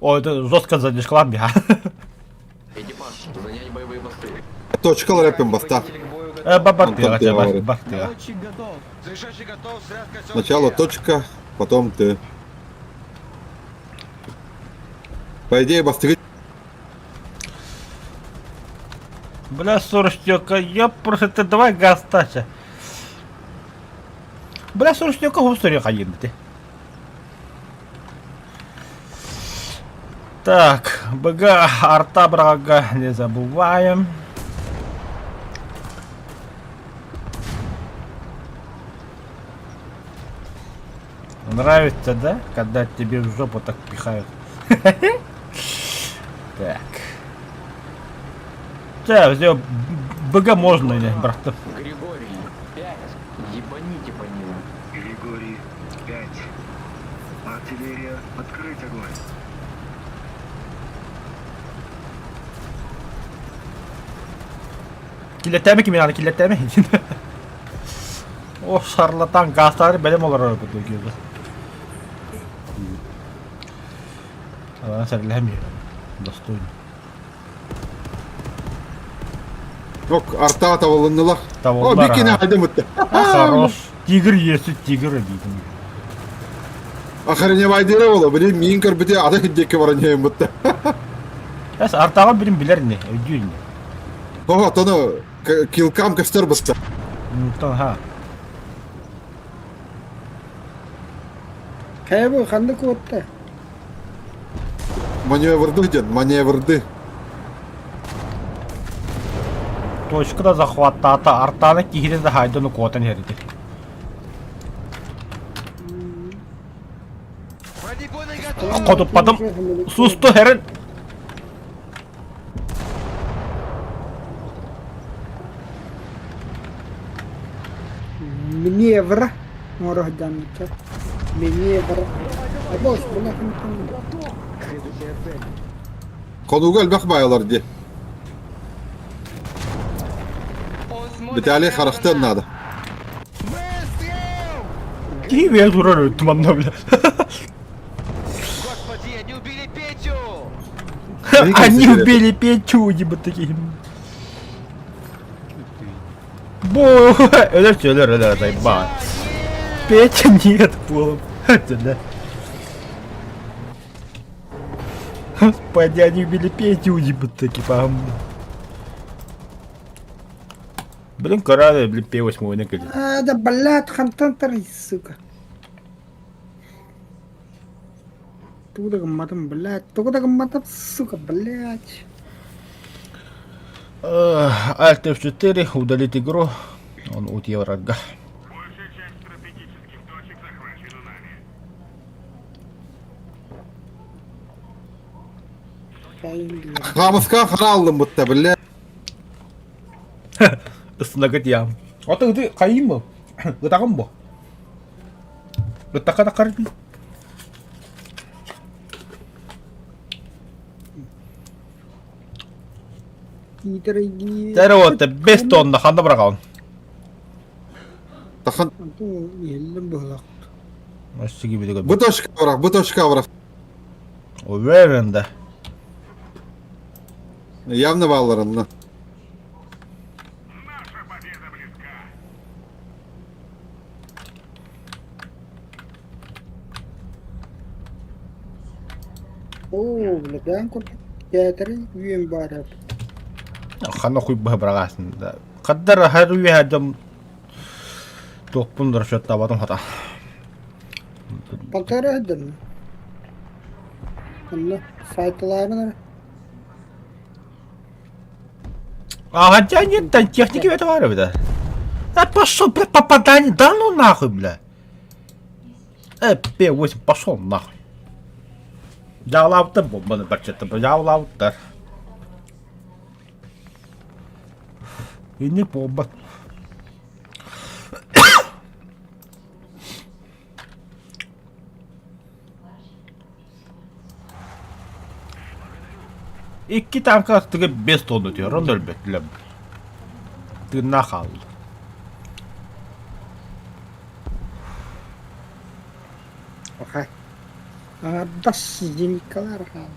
О, это жестко задержкалаан биһа. Экипаж, занять боевые посты. Точкалар эппин бастаах. Бартыга, Онтон тыаҕа бартыга. Наводчик готов. Слышащий готов, срезка Сначала точка, потом ты. По идее, бастыгы Бля, 44, я просто ты давай газ тача. Бля, 44 хусури хайын ты. Так, БГ арта брага не забываем. Нравится, да, когда тебе в жопу так пихают? Так. Так, все, БГ можно, не, брат. Григорий, 5. Ебаните по ним. Григорий, 5. Артиллерия, открыть огонь. Киллэттээмэ кимин аны киллэттээмэ. О, шарлатан гаастаары бэлэм олорор курдук киирдэ. Ана сэрэлэһэм Достойно. Ок, арта табылыннылар. О, Табыллар. бикини айдымытты. Хорош. Тигр есть, тигр обидно. Охреневайдыра бола, блин, миин көрбүтэ ата хиддекке баран бутта. Эс артаҕын билин билэр не, өйдүүр не. О, тоно килкам көстөр буста. Онтон ха. Хайа бу ханнык уотта? Маневрды ден, маневрды. Точка да захваттаата, артааны киһини да хайданы куотан иһэрди. Бронебойный готов! Хотуппатым. Сусту хэрин. Миневр. Оҥоро сылдьаммычча. Миневр. Абос, бына Следующая цель. Хонууга элбэх баайалар дии. Он смотрит Виталий прямо на харахтыан нас. наада. Выстрел! Киһи бэйэ турар туманна бля. Господи, они убили Петю! Они убили Петю, ебать такие. Бо, өлөр өлөр өлөр заебал. Петя нет, пол. Да. Господи, они убили Петю, ебать такие, по Блин, карады, блин, П8 не кэлит. А, да, блядь, хантан тарый, сука. Тугу да гымматым, блядь, тугу да гымматым, сука, блядь. Alt F4, удалить игру. Он от врага. Большая часть стратегических точек захвачена нами. Хамыска харааллым бутта, бля. Ысынагыт ям. Ата ыты хайым бу. Ытагым бу. Ыттака такар. Киитэрийдии. Тэрэ вот 5 тонна ханна быраҕаҕын? Тахан Антон иһиллэн быһылаах. бу точка бырах, бу точка бырах. Уверен да. Явно баалларынна. Наша победа близка. Оо, блядь, курдук театры үйен баар Ханна хуй быһа быраҕаасın да. Хаддар хар үөһэ дьон туохпун расчеттаабатым хата. Полтора сылдьан. Онно сайталаабын эрэ. А хотя нет, там техники это варю, да. Да пошел, бля, попадание, да ну нахуй, бля. П8, пошел нахуй. Дьаалаабыттар бомбаны барчаттар, дьаалаабыттар. Инник буолбат. Икки танка аттыгар 5 тонна түһэр, онно өлбөттүлэр. Тыыннаах хаалла. Аха. Аҥардас зениткалар хаалла.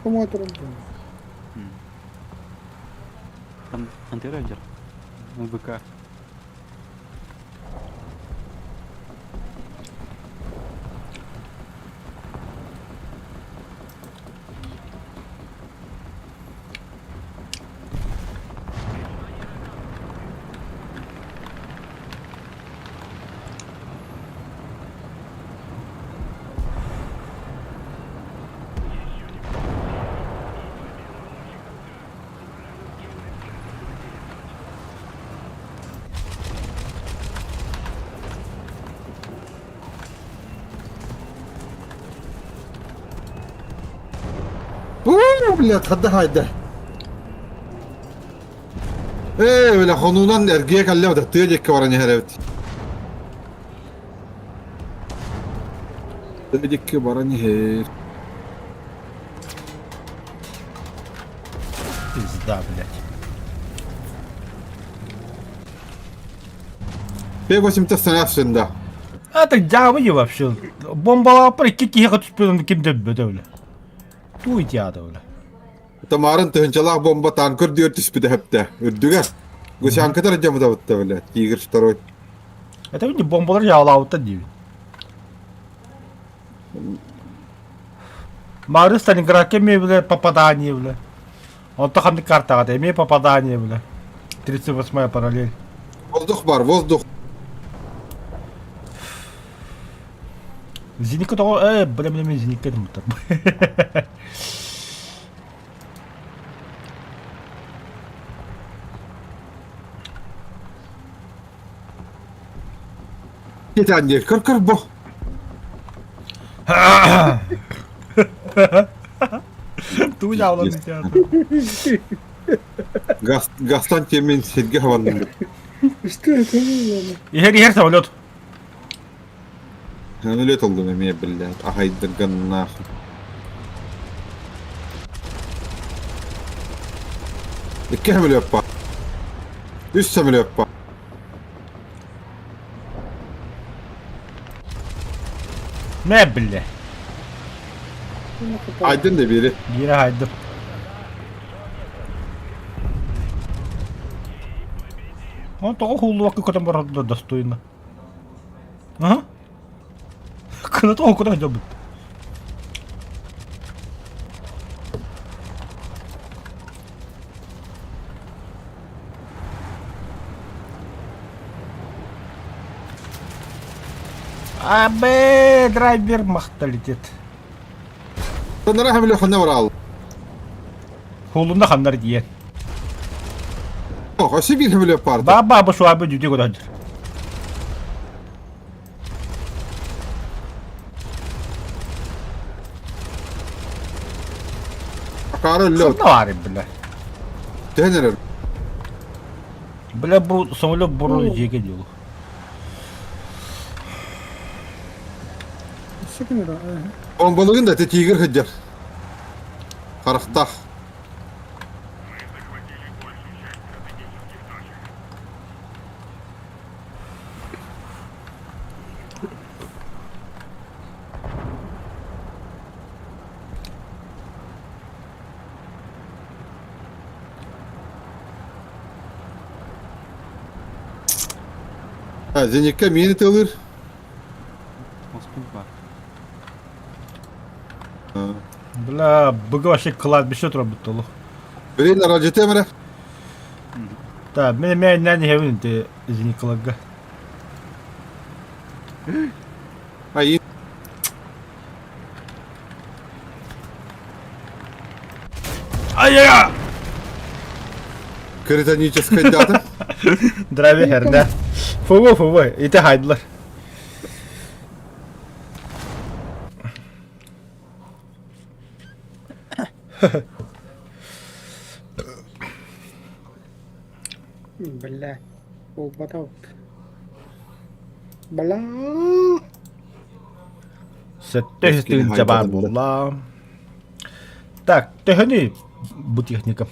Кому туран Там антирейдер. ВК. Уу, блядь, хадда хайда. Ээ, бля, хонуунан эргийэ кэллэ да тыа диэки баран иһэр эбит. Тыа диэки баран иһэр. Пизда, блядь. П-80 снаряд да. А так дьаабы вообще. Бомбалааппар икки киһиэхэ түспүт ким да өлбөтө бля. Туй театр бля. Тамарын тыһынчалаах бомба танкер диэр түспүтэ хэптэ. Үрдүгэр. Гусянкатар дьамытабытта бля. Тигр второй. Это не бомбалар жаалаабыттар диибин. Мары Сталинградка эмиэ бля попадание бля. Онто ханнык картаҕа эмиэ попадание бля. 38 параллель. Воздух бар, воздух. Зенитка тоҕо э бля бля мен зенитка дымыттар. Кетен диир, көр көр бу. Тугу дьаалан Газ, газтан тиэммин сиргэ хабанным. Что это было? Иһэр иһэр самолет. Самолет ыллым эмиэ биллээт, ахайдырганнаах. Икки самолет баар. Үс самолет баар. Мэ биллэ. Айдын да бири. Биирэ хайдым. Он тоҕо хууллубакка көтөн барар да достойно. Ага. Кына тоҕо куда дьобут. Абэ, драйвер махта летит. Ханнара хамиле ханна барал. Хулунна ханнар диэн. Ох, өссө биир хамиле баар. Баба бу суабы дьүдү көрөдөр. Акаары өллө. Ханна баар бля. Төһөн эрэр? Бля бу самолет буру дьиэгэ диолу. Бомбалыгын да тигр сылдьар. Харахтаах. Мы захватили большую часть стратегических точек. А, зеникка миин ытыалыыр. Оспун бар. Бля, быга вообще кладбище турабыт толух. Блин, араджете мэрэ. Да, мен мен нән иһэбин те зеникаларга. Айыы. Ай-я! Критоническая дата. Драйвер хердэ. Фу фу ити хайдылар. Бля. Буолбатах. Бала. Сэттэ тыһыынча баар буолла. Так, төһөнүй бу техника?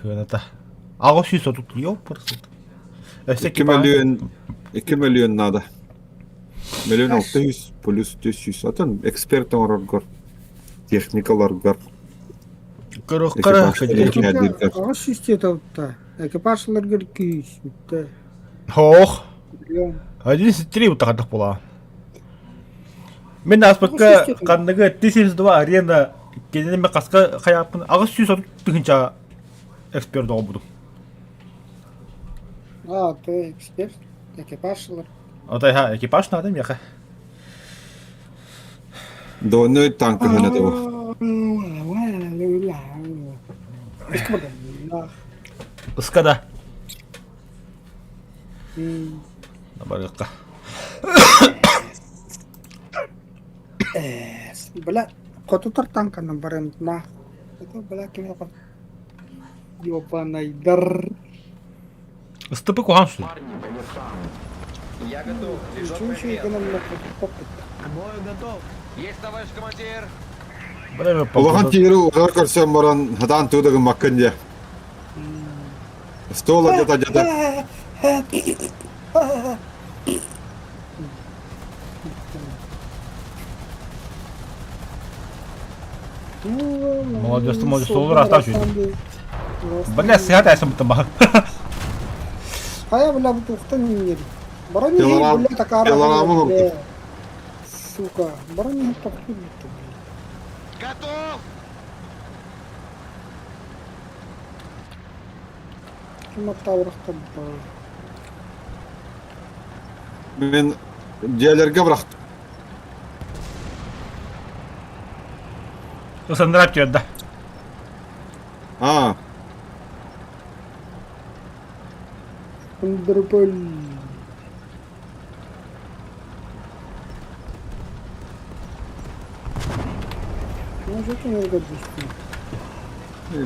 Сыаната. 830 ёпрст. Өссө 2 мөлүйүөн 2 мөлүйүөн наада. Мөлүйүөн 600 плюс 400. Атын эксперт оҥороргор, техникаларгар. Көрөхкөрө Аҕыс сүүс диэтэбитта. Экипажларгар күүс бүттэ. Хоох. 1,3 утахадах була. Мин ааспыкка ханныгы Т-72 арена кинини мен хаска хайааппын 830 тыһыынча эксперт оҕобутум. А, ты эксперт, экипажлар. Отой ха, экипаж надо меха. Двойной танк ыһына того. Ыскада. Барыахха. Бля, хотутар танканан барым на. Это бля ким Ёбанайдар. Ыстыпы куһаҕан суох. Парни, по местам. Я готов. Движок Үчүгэй прогрет. гынан К бою готов. Есть, товарищ командир. Улахан тиири утары көрсөн баран хатаан туу да гыммаккын дии. Стол адьата адьата. Молодец, молодец, солур астаах үчүгэй. Бля, сыһа тайсан бутта баһа. Хайа, бля, бу тухтан иҥнэри. Баран иһин, Пилорам- бля, такара. пилорамы курдук. Сука, баран иһин тохтуу бүттэ. Готов! Ким аттаабырахтан баа. Мин дьиэлэргэ бырахтым. Ысандырап түөрдэ. Аа, Ындырбыл. Может, энергодушный.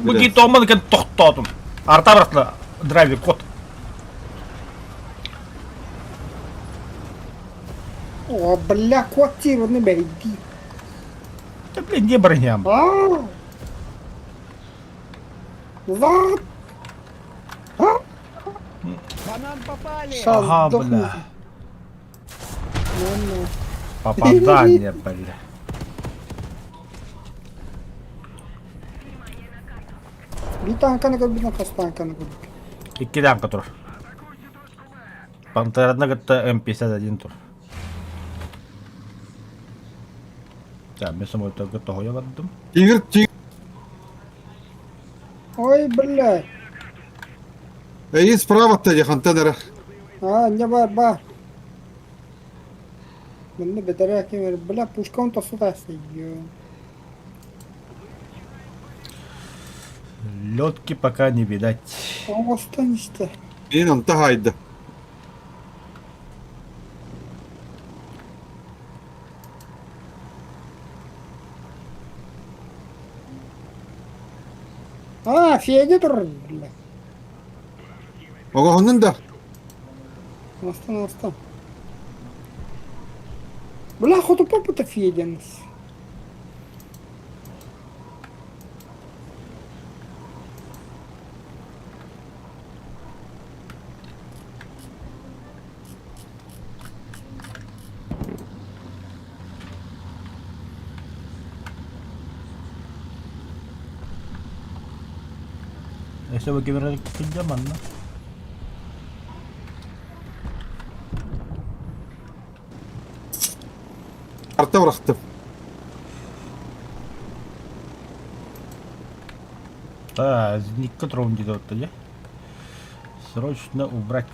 Бу киһи тоҕуман кэн тохтоотум. Арта бырахтыла драйвер код. О, бля, квартираны бэрийди. Да блин, не броням. А! Вот! А! По нам попали! Сейчас Ага, сдохну. бля. Ну-ну. Попадание, бля. Биир тааҥканы көрбүтүн хас тааҥканы көрбүт. Икки танка тур. Пантераны кытта М51 тур. Так, мен самолетторга тоһуйа бардым. Тигр, тигр. Ой, бля. Эйин справа-то хантан эрэ. А, не бар, бар. Манна бэтэрээ ким эрэ, бля, пушкаҕын тосу таастай. Лёдки пока не видать. Оҥостон истэ. Мин онто хаайда. А, Федя турар, бля. Оҕоһуннун да. Оҥостон, оҥостон. Бля, хотупа Федя. Өссө бу кимэрэ сылдьа манна. Арта бырахтым. Да, зенитка трон диде дьэ. Срочно убрать.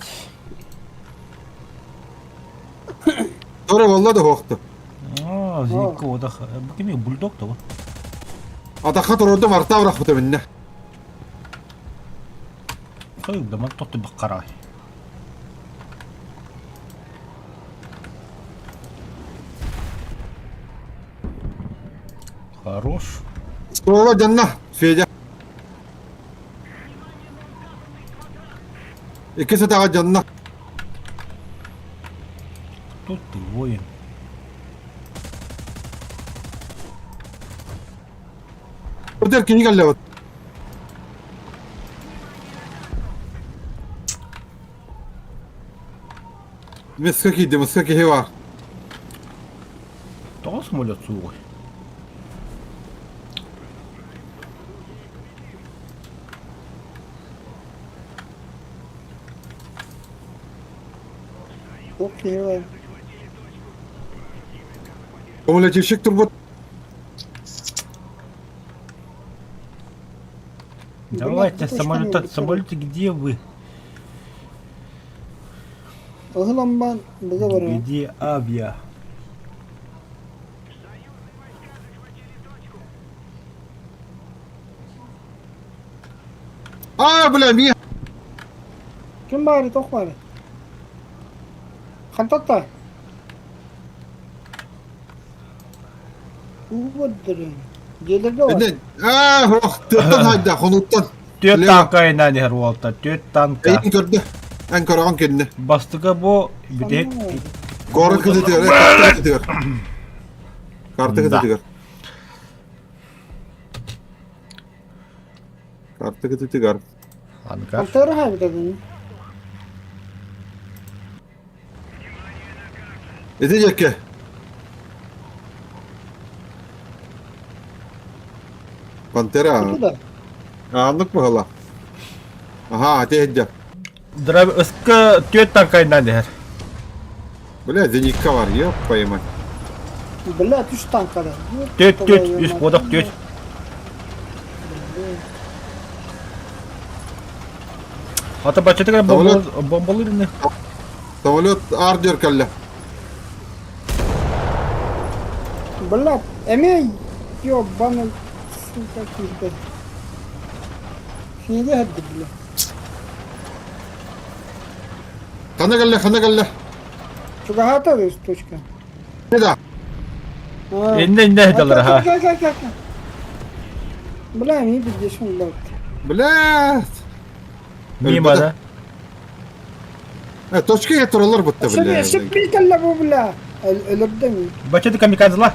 Тура буолла да суохту. А, зенитка одах. Бу кими бульдог то. Атахха турурдум арта бырахпытым иннэ. Хой, да ман тохты баккарай. Хорош. Суола дьонно, Федя. Икки сатаҕа дьонно. Тут ты воин. Өтөр киһи кэллэбит. Миска киирдэ, миска киһи бар. Тоҕо самолет суоҕуй? Туох киһи бар. Самолетчик турбут. Давайте, самолета, самолеты, где вы? Ыһылан быга барыа. Где авиа? А, бля, мия. Ким баары, тох баары? Хантатта? Уу Дьиэлэргэ бар. А, ох, тыаттан хайда, хонуттан. Түөрт танка айнаан иһэр уолта, түөрт танка. Эйин көрдө. Эн көрөҕөн кэннэ. Бастыга бу бүтэһик Город кытытыгар, карта кытытыгар. Карта кытытыгар. Карта кытытыгар. Ангар. Антара хайбытадын. Ити дьэкке. Пантера. Куда? Ааннык быһыла. Аха, ати Драв ыска түөрт танкайынан иһэр. Бля, зенитка бар, ёп поймать. Бля, үс танкада. Түөрт, түөрт, үс кодок түөрт. Ата баччатыгар бомбалыр ини. Самолет ардер кэллэ. Бля, эмиэ ёбаный, сука, киирдэ. Сиэгэ хадды, бля. Хана кэллэ, хана кэллэ. Чугаһаата точка. Да. Инне инне далар ха. Бля, не здесь он был. Блядь. Мимо, да? Э, точка я туралар бутта, бля. Шиппи кэллэ бу, бля. Өлөрдө Баччаты камикадзела.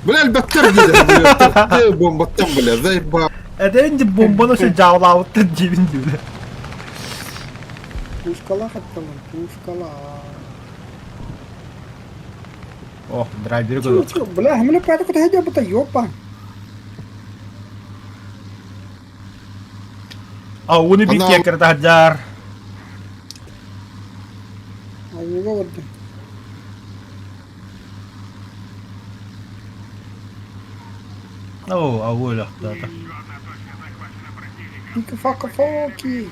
Бля, элбэттэр диде. Бомбаттан, бля, заебал. Эдэнди бомбаны се жаулауттан дибин дибин. Пушкала хатталар, пушкала. О, драйвер көрөр. Бля, хэмле пата кута хедя бута ёпа. А, уны бит кекерді хаджар. Ауга барды. О, ауыла, да, да. Пика фака фоки.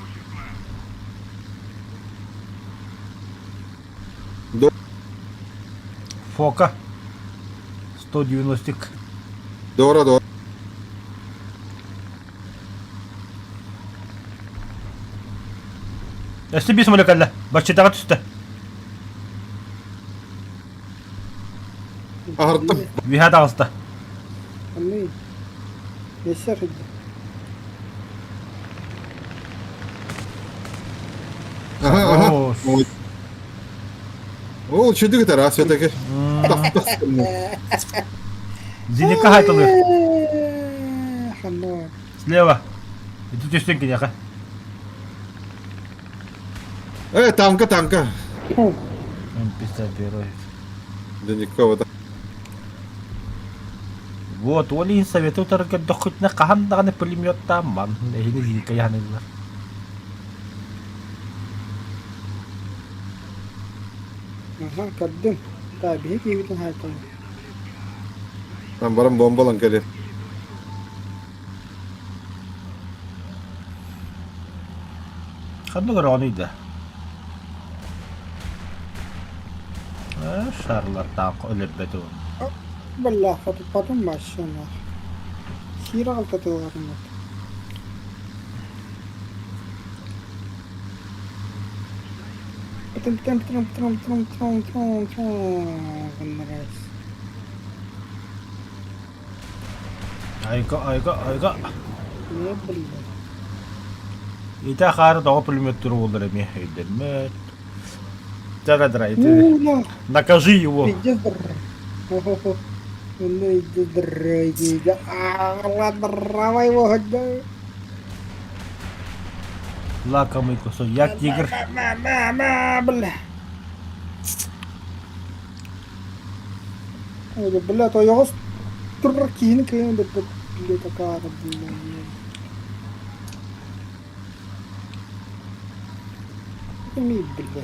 Фока. 190. Дора, дора. Өссө биир самолет кэллэ. Баччатаҕа түстэ. Аһардым. Үөһэ таҕыста. Анны. Есер. Ага, ага. Ол чүдүк этэр, все-таки. Зенитка хайтылыр. Ханна. Слева. Ити түстүн киниэхэ. Э, танка, танка. М51. Зенитка вот. Вот, ол иһин советы утары көрдөххүтүнэ хаһан даҕаны пулеметтаамман эһини зенитка яһаныллар. Аха, көрдүм. Та биһи киһибитин хайтан. Там баран бомбалан кэлэр. Ханна көрөҕүнүй да? Э, шарлар таах өлөрбөт уон. Бля, потом машина. Сиир алтатыларын. Потом, потом, потом, потом, потом, потом, потом, потом. Айга, айга, айга. Не, блин. Ити ахаары тоҕо пулемет туругуллар эмиэ өйдөммөт. Дара-дара, ити. Уна, Накажи его. пиздец др. Хо-хо-хо. Ну иди др, иди, иди. А, ладно, давай его хоть да. Лакомый кусок. Я тигр. Ма, ма, ма, бля. Ой, бля, тойоҕос турар киһини кыайан өлөрбөт, бля, такаара, бля. Ми, бля.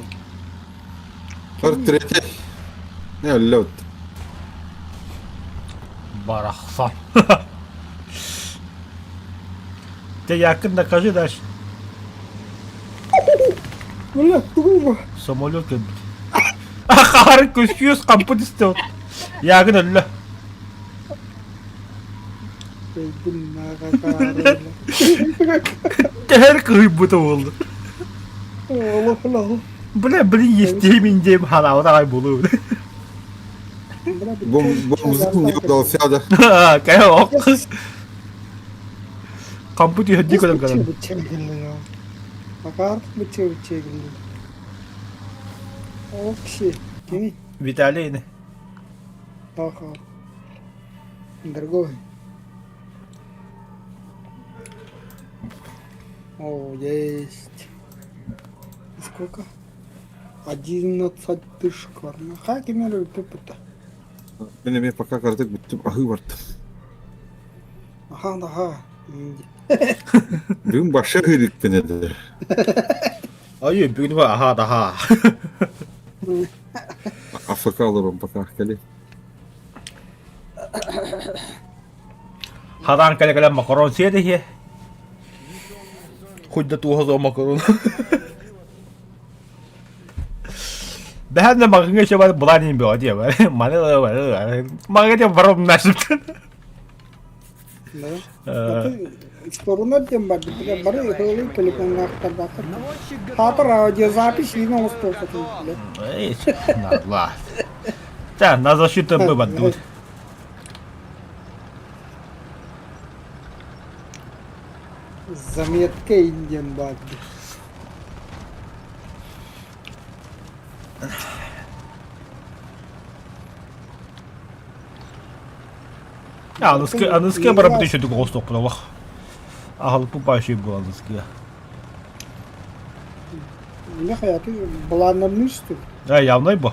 Портрети. Не өллөт. Барахсан. Ты якын накажи дальше. Бля, тугуй бу? Самолет кэлбит. Ахаары көстүүс хампыт истэ. Ягын өллө. Тэһэр кыһыйбыта буолла. Бля, блин, естеймин диэм хараабыт аҕай буолуо. Бомбузун не удался да. Кайа ок. Хампыт үһэрдии көрөн көрөн. Виталий ини. Другой. О, есть. Сколько? 11 тысяч корма. Хакимер пыпыта. Мин эмиэ пока кыратык бүттүм аһыы бардым. Аха, аха. Бүгүн баша аһыы этэ. Ай, бүгүн аха да АФК олорон пока кэлин. Хараан кэлэ-кэлэ макарон сиэ иһиэ. Хоть да туоһа суох макарон. Бэһэн да маҕаҥҥа еще бар булаан иһин бөҕө диэ бар. Маны маҕаҥҥа диэн барым нашыптан. Да. Сторона диэн бар, бары ыһылы телефоннаахтардаахтар. Хаатар аудиозапись иин оҥостуоххутун билэ. Ладно. Да, на защиту вывод тут. Заметка индиан баар. Аныскы, аныскы барабыт еще түгө остоқпун олох. Аһылык баашый бу аныскы. Мин хайаты былааннарны үстүм. Э, явнай бу.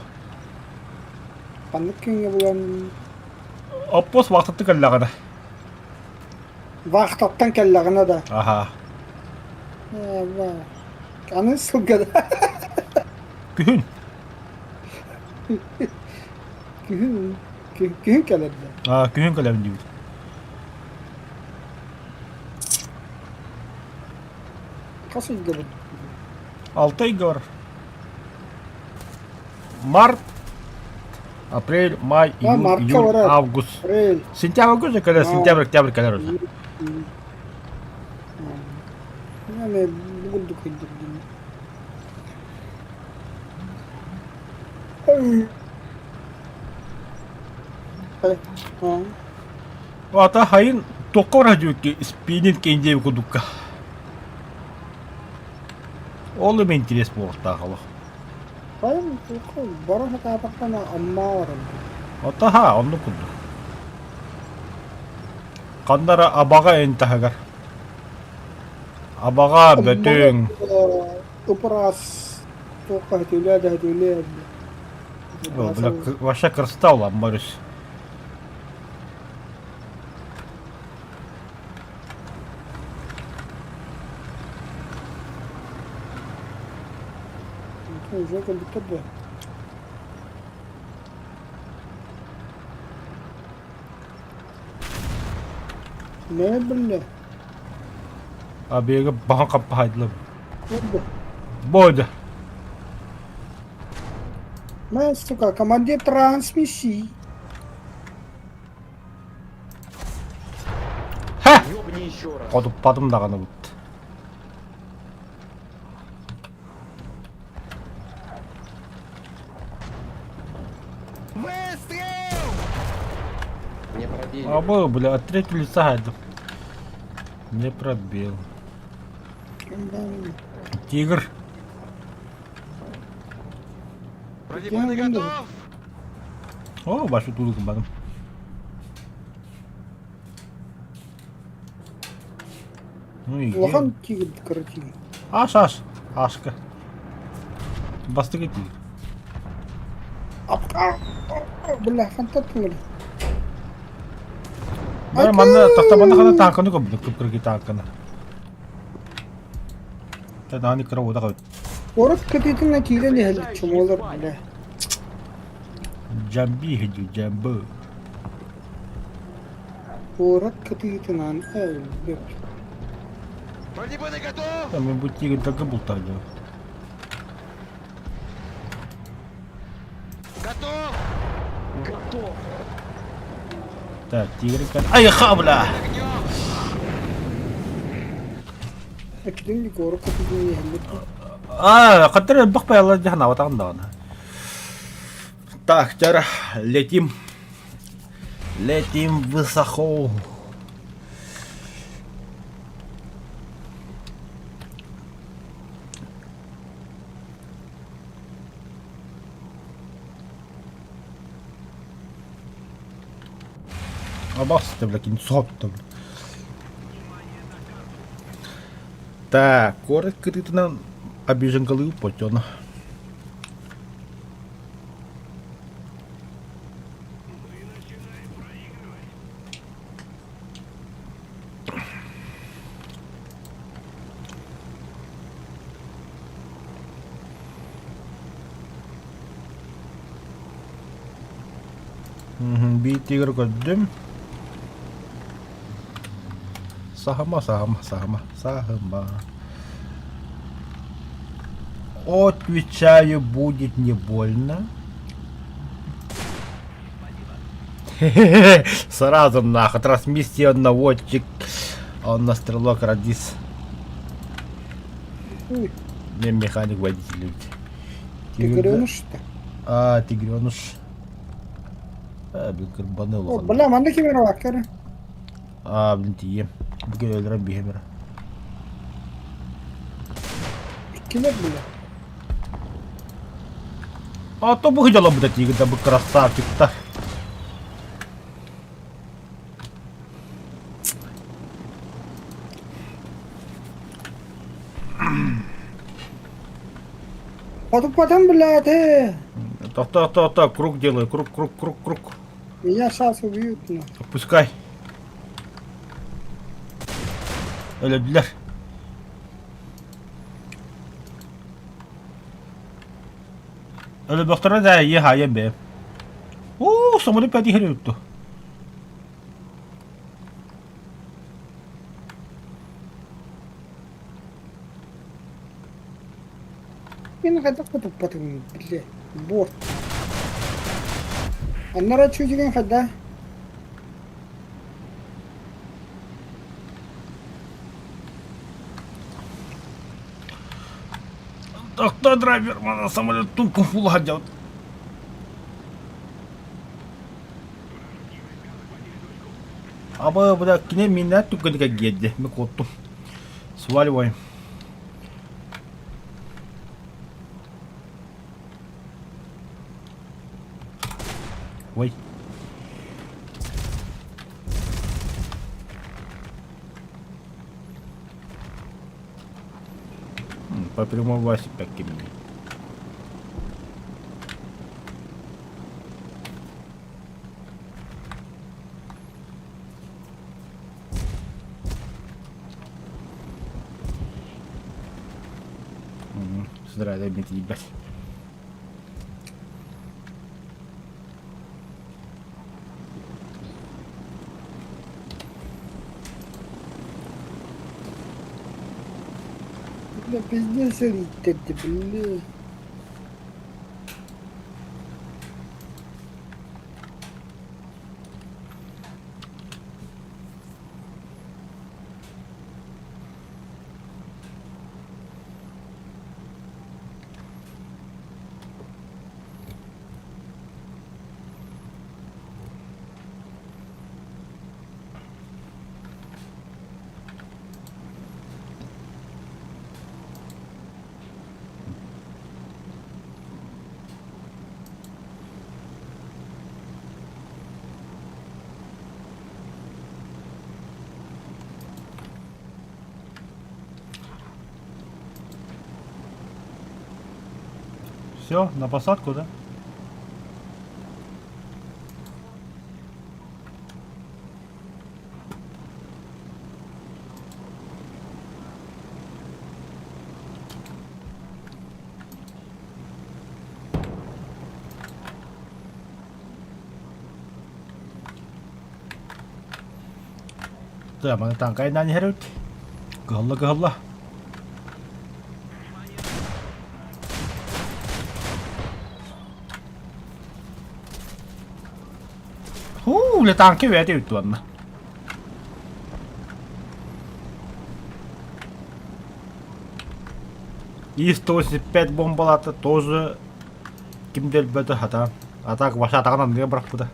Ханнык күҥҥэ булан Оппос вахтатты кэллэҕинэ. Вахтаттан кэллэҕинэ да. Аха. Аны сылга да. Күһүн. Күһүн күһүн кэлэр да. Аа, күһүн кэлэбин диибит. Хас ыйга бу? Алта ыйга бар. Март, апрель, май, июнь, июль, август. Апрель. Сентябрь уже кэлэр, сентябрь, октябрь кэлэр уже. Мен бугурдук өйдөрдүм. Ата хайын туохха барар диэбиккэ спиннинг кэйдиэбит курдукка. Ол эмэ интерес буолуохтаах олох. Хайын бара сатаатахтана аммаа баран. Отаха оннук курдук. Ханна эрэ Абаҕа эн таһыгар. Абаҕа Бөтүҥ. Ыпыраас туохха сөтүөлээ да сөтүөлээ Вообще кристалл Амма өрүс. Уже кэлбиттэр дуо? Не биллэ? А биһиги баһан хаппаһайдылар. Бойда. Мэ, сука, командир трансмиссии. Ха! Ёбни еще раз. Хотуппатым даҕаны бут. Выстрел! Не пробили. Абы, бля, от третьего лица гадил. Не пробил. Тигр. Бронебойный готов! О, вашу тулукум бадым. Ну и Улахан тигр кыра тигр. Аш, аш. Ашка. Бастыгы тигр. Бля, хантан тылыр. Бары манна тахта манна хана тааканы көбүнү кыпкырги тааканы. Тааны кыра уода кабыт. Орут кытыытын киирэн иһэллэр чумуолар бля. Джамби хиджи джамбы. Куорат кытыытынан өлбүт. Бронебойный готов! Мен бу тигрдерге бултардым. Готов! Готов! Так, тигр Ай, хабля! Экидин куорат кытыытынан иһэллэр. А, хаттар бах паялар жахна ватан даҕаны. Так, тяра, летим. Летим высоко. Абас бля, кини соһотто. Так, куорат кытыытынан обиженкалыы потёно. Биир тигр көрдүм. Саһыма, саһыма, саһыма, саһыма. Отвечаю, будет не больно. Сразу нахуй, трансмиссия наводчик. Он на стрелок радис. Не механик водитель. Тигреныш-то. А, тигреныш. А, блин, кырбаны О, бля, манна ким эрэ бааккара. А, блин, тиийем. Бу өлөрөн биһим эрэ. Иккилэр бля. А то бу дьоло бу тигр да бу красавчик-то. Потом, блядь, э. То, то, то, круг делаю, круг, круг, круг, круг. Меня сейчас убьют, на. Пускай. Өлөдүлэр. Өлөбөхтөрө да ийэ хаайан бэйэм. Уу, самолет пять иһэр үтту. Мин хайдах туппатым, бля, борт. Аннара чүдүгэн хайда? Тохтоо драйвер, мана самолет тункун фулаха Аба, бля, кине миннәт түккәнекә гиэдде, мен куоттум. Сваливаем. Ой. По прямой Васе пякки мне. Здравия, дай мне ебать. Бля, пиздец, ииттэрдэ, бля. Все, на посадку, да? Тыа маны тааҥкайдаан иһэр эбит. Кыһалла-кыһалла. Һуу, бля, тааҥка үөтэ эбит уонна. И-185 бомбалаата тоже ким да өлбөтө хата. А так ваша атаҕын анныга бырахпыта.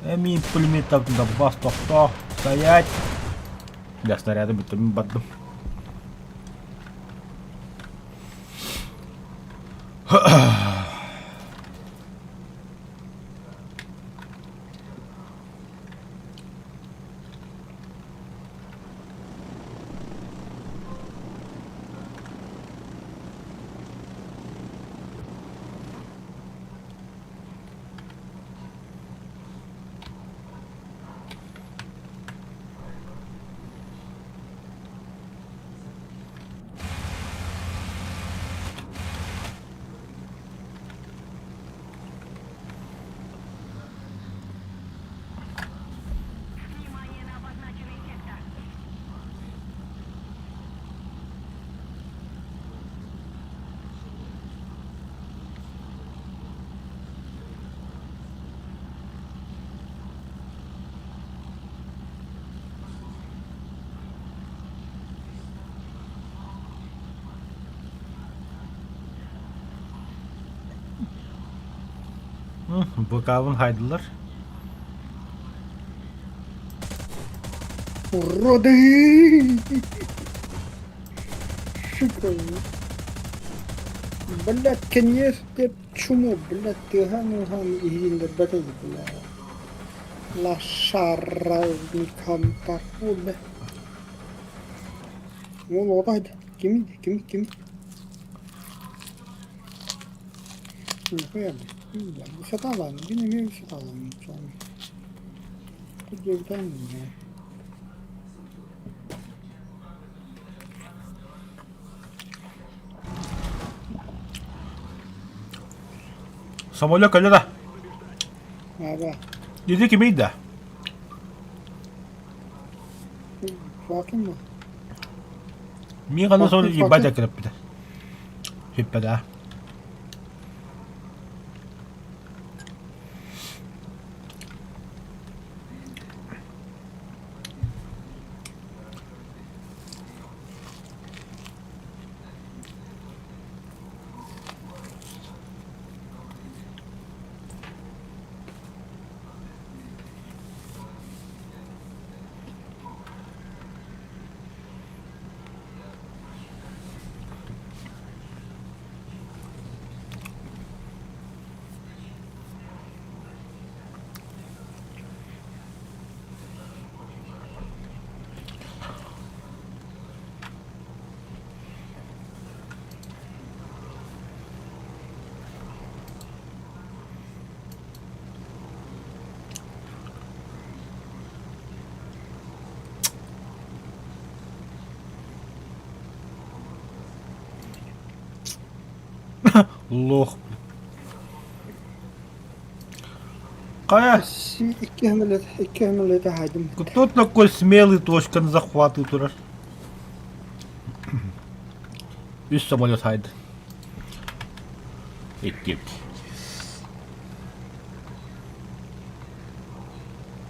Эмиин пулеметтабытын бас тохтоо, стоять! Бля, снаряды бүттүм бардым. Внимание на обозначенный сектор. Быкаабын хайдылар. Уроды! Сука. Блядь, конечно, ты чмо, блядь, ты ган-ган иһииннэрбэтэ блядь. Лошара никам такой, Уол оҕото хайда? Кимий? Кимий? Кимий? Сатаалаан, мин эмиэ сатаалаан Самолет кэллэ да? Диди кимий да? Мииганы сол ебать акырыппыта. Сүппэдэ. Лох. Хайа? Икки самолеты хаайдым. Кто такой смелый точканы захватывает турар? Үс самолет хайды. Икки.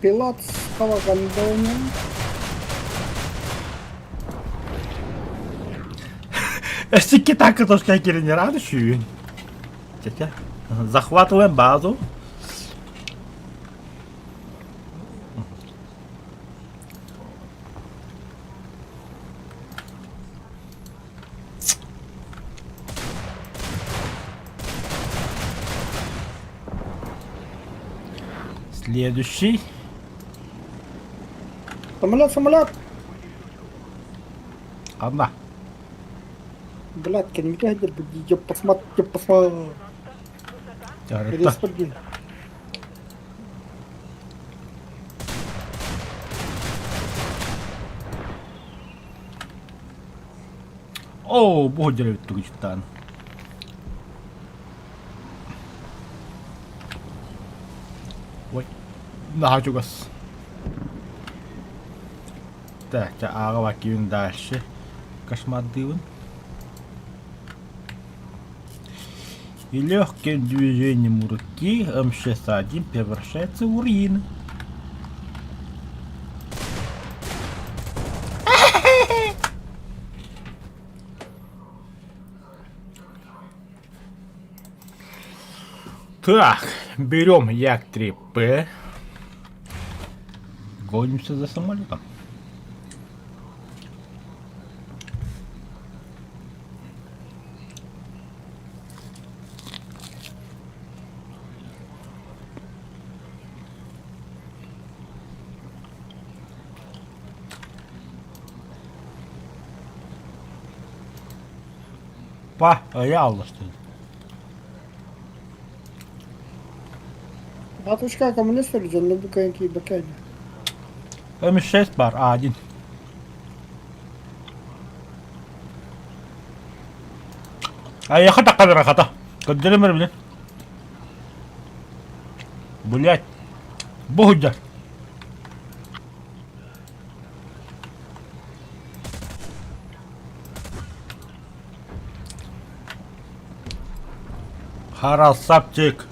Пилотского гондона. Эсикки так точка кирин рады шүйін. Тетя. Захватываем базу. Следующий. Самолет, самолет! Одна. Блядь, кэнники сылдьарбыт дии, посмотри, посмотри. Дьарыкта. Диэн. Оо, бу сылдьар эбит тугучтаан. Ой, наһаа чугас. Так, чэ, ааҕа баккиюн дальше. Кошмардыыбын. И легким движением руки М61 превращается в руины. Так, берем Як-3П. Гонимся за самолетом. Па, реалности. Братушка, коммунист дьонно бу кыайан киирбэккэ М6 бар, А1. Айаха таккалара хата. Көрдөрөмөр билин. Блять. Бу сылдьар. Харасапчик.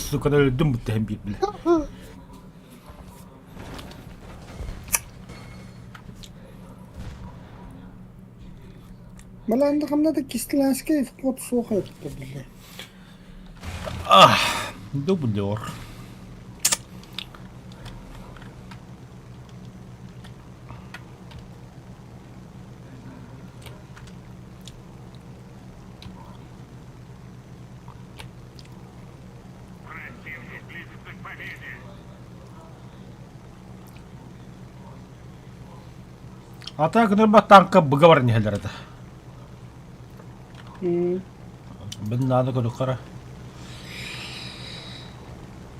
Сука, өлдүм бүттэ биир бile. Малаанда ханна да Кистиланскай вход суох эбит бile. Ах, дублер. Противник близится к победе. А так нырба танка быгавар нехелер это. Бин надо көрүккара.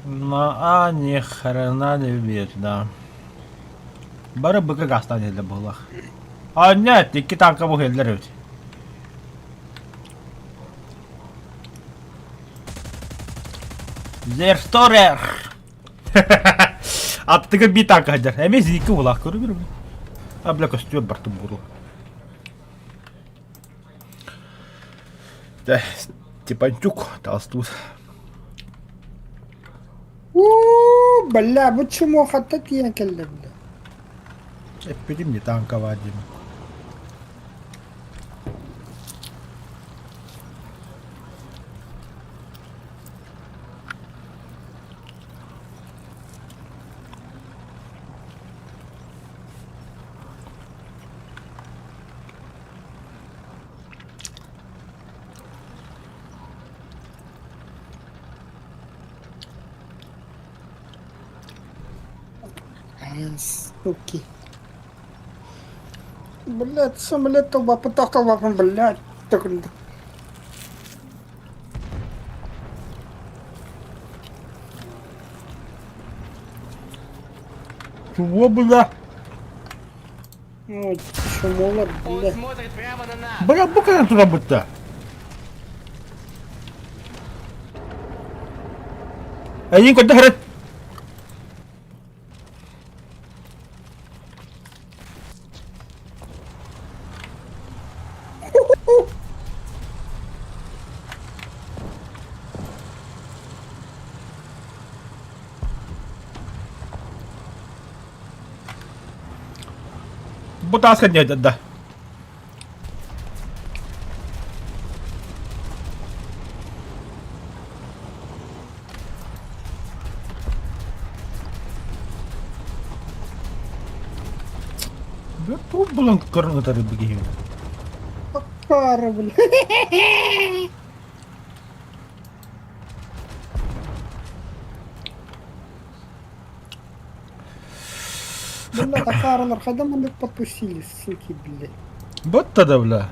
На а ни хрена не видно. Бары быка гастан елде буолах. А нет, икки танка бу хеллер эбит. Зерсторер! Аттыга би танка хадер. Эме зики булах көрү бир. А бля костюм бартым буру. Да, Степанчук толстуз. Уу, бля, бу чмо хатта тиийэн кэллэ бля. Эппитим не танковать дима. Суки. Блядь, самолет толбапын, тохтолбапын, блядь. Төкүрүлдүк. Чего, бля? Ой, чмолар, Он бля. смотрит прямо на нас. Бля, бу кэлэн турабыт да. Эйиин көрдө хэрэн. Бу тааска да. Туох булан көрөн ытары бигиһин? Пара, бля. Бля, такаралар хайдах маннык подпустили, суки, блядь. Ботта да, бля.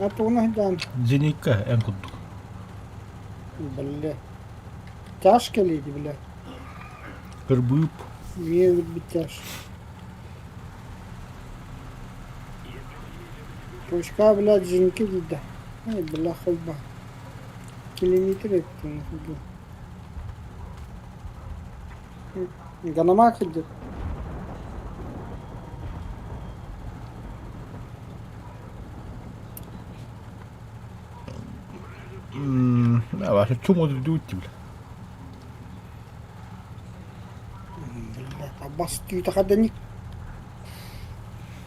А тугуна сылдьаҕын? Зенитка эн курдук. Бля. Тяжко ли, бля? Кырбыып. Мне быть тяж. Точка, блядь, жинки дейді. Ай, бля, холба. Километр еттің. Ганамак идет. Давай, чум өдүт бля. Бля, абас түйті қадани.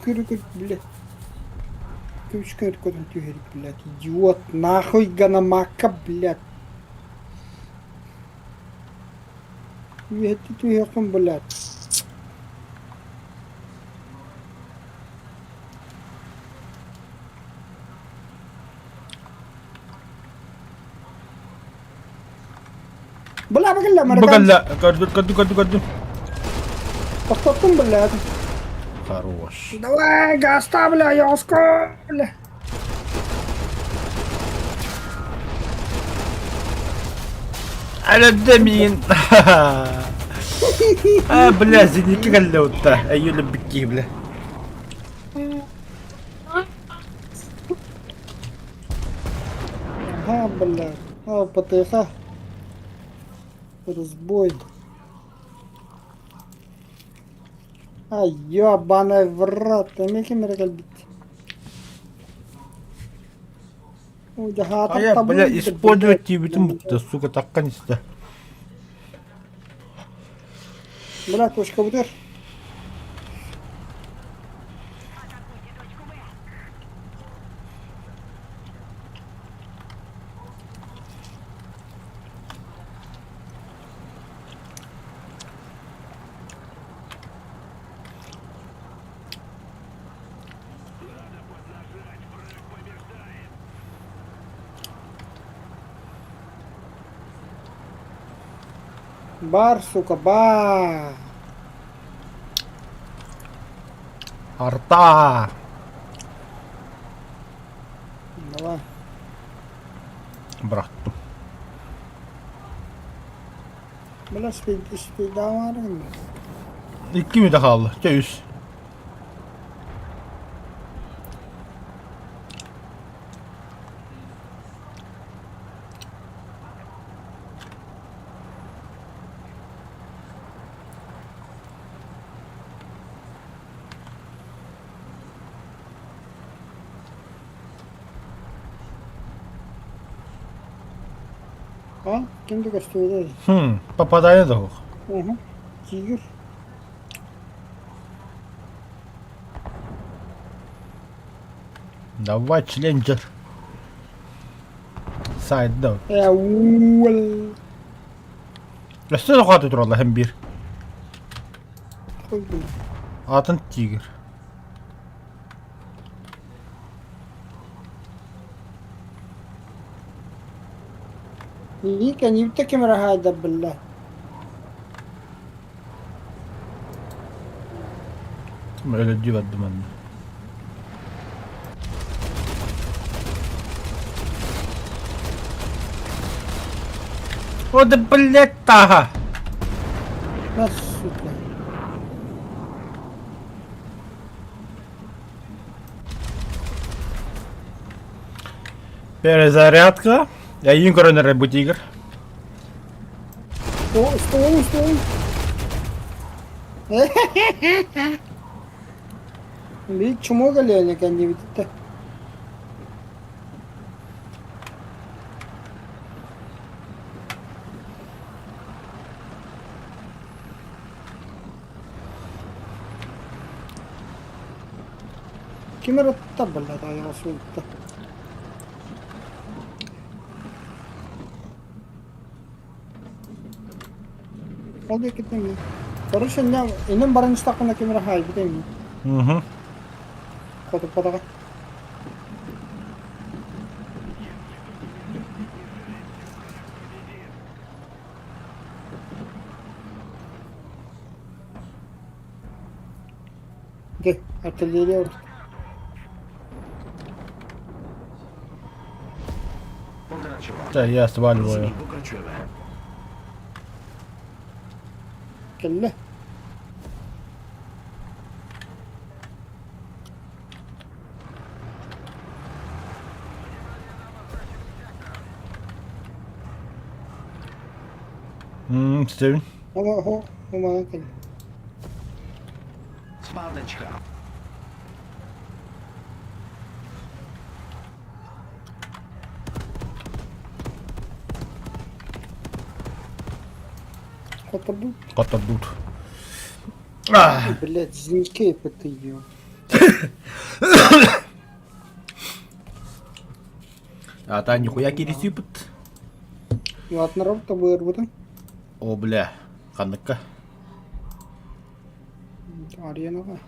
Көрі көр, бля. Күш көр көрін түһер, блядь. Идиот, нахуй ганамака, блядь. Үһэтти түһүөххүн, блядь. Бля, бакалла, Бакалла, көрдүм, көрдүм, көрдүм, көрдүм. Тоқтаттым, блядь. Хорош. Давай, гаста, бля, яска, бля. Әлөдде миин. А, бля, зенитке кэллэ утта. Әйүлі бикки, бля. Ага, бля. А, ПТХ. Разбой. А, ёбаный в рот. Эмиэ ким эрэ кэлбит. А я, бля, использовать тиибитин бутта, сука, таккан истэ. Бля, точка бутер. Бар, сука, бар. Арта! Давай. Бырахтым. Бля, спидаварын. Икки мүнүүтэ хаалла. Чэ үс. А? Ким да көстүбүтэ? Хм, попадание да суох. Уһу. Тигр. Давай, челленджер. Сайда. Э, уул. Өссө да туралла һэм биир. Хуй бля. Атын тигр. Ника, не таким рогайда, бля. Өлөдүү бардым манна. О да блядь таха! На, сука. Перезарядка. Эйиин көрөн эрэр бу тигр. Стой, стой, стой. Биир чмо кэлиэн кэннибититтэн. Ким эрэ туттар баллата айаҕа суутта. Ол диэкиттэн мин. Короче, иннем иннем баран истэхпинэ ким эрэ хаайбыта ини. Угу. Хотуппатаҕа. Дьэ, артиллерия ордук. Да, я сваливаю. Кэллэ. Стивен. Оһо, умаан кэллэ. Хоттордун. Хоттордут. Блядь, зинкейп это её. А та нихуя кирисипт. Ладно, тобыырбытын. О, бля, ханныкка. Аренаҕа.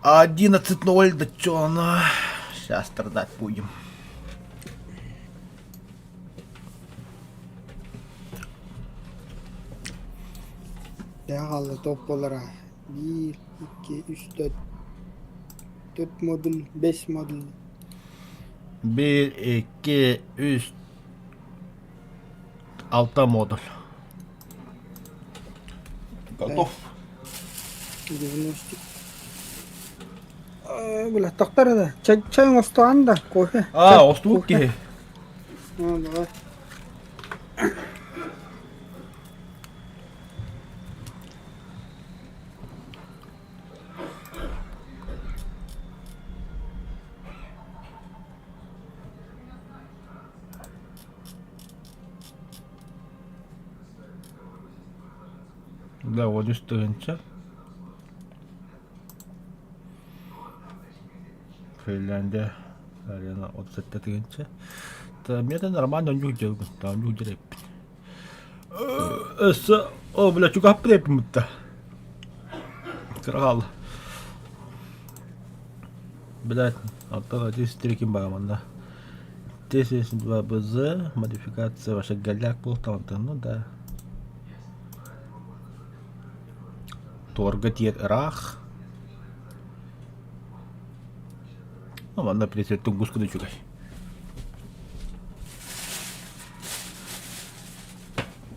11.0, да чё она? Сейчас страдать будем. Дьэ хаалла топ буолара. Биир, икки, үс, төрт. Төрт модуль, бэс модуль. Биир, икки, үс, алта модуль. Готов. 90. Бля, тохтор да. Чай, чай оҥостоҕун да, кофе. А, остуут киһи. Ну, давай. Да, вот үс тыһыынча. Финляндия арена 37 тыһыынча. Та это нормально онньук дьылгын, онньук дьирэппит. Өссө, о, бля, чугаһаппыт эппиммит Кыра хаалла. Блядь, оттон один ким баар манна. Т-72 БЗ, модификация ваша голяк был там, ну да. Торга тиэр ыраах. Ну, манна, в принципе, тунгуска да үчүгэй.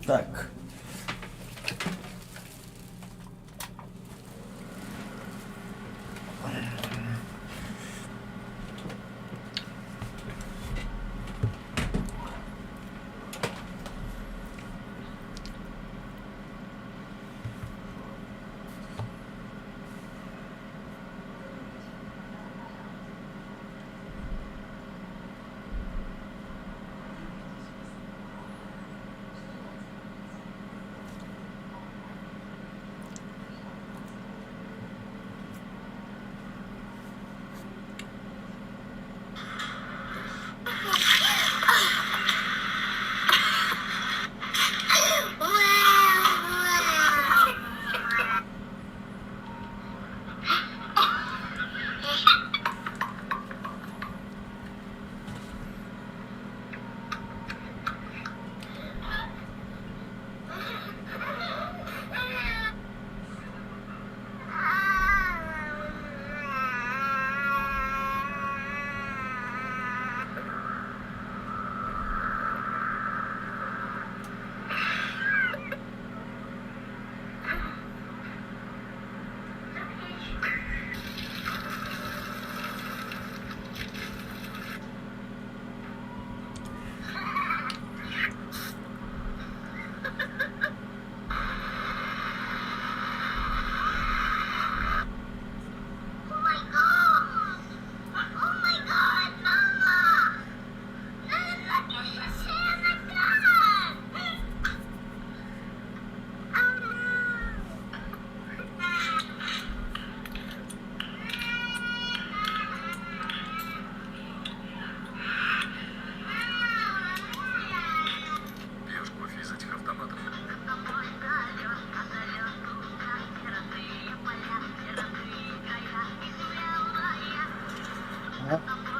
Так.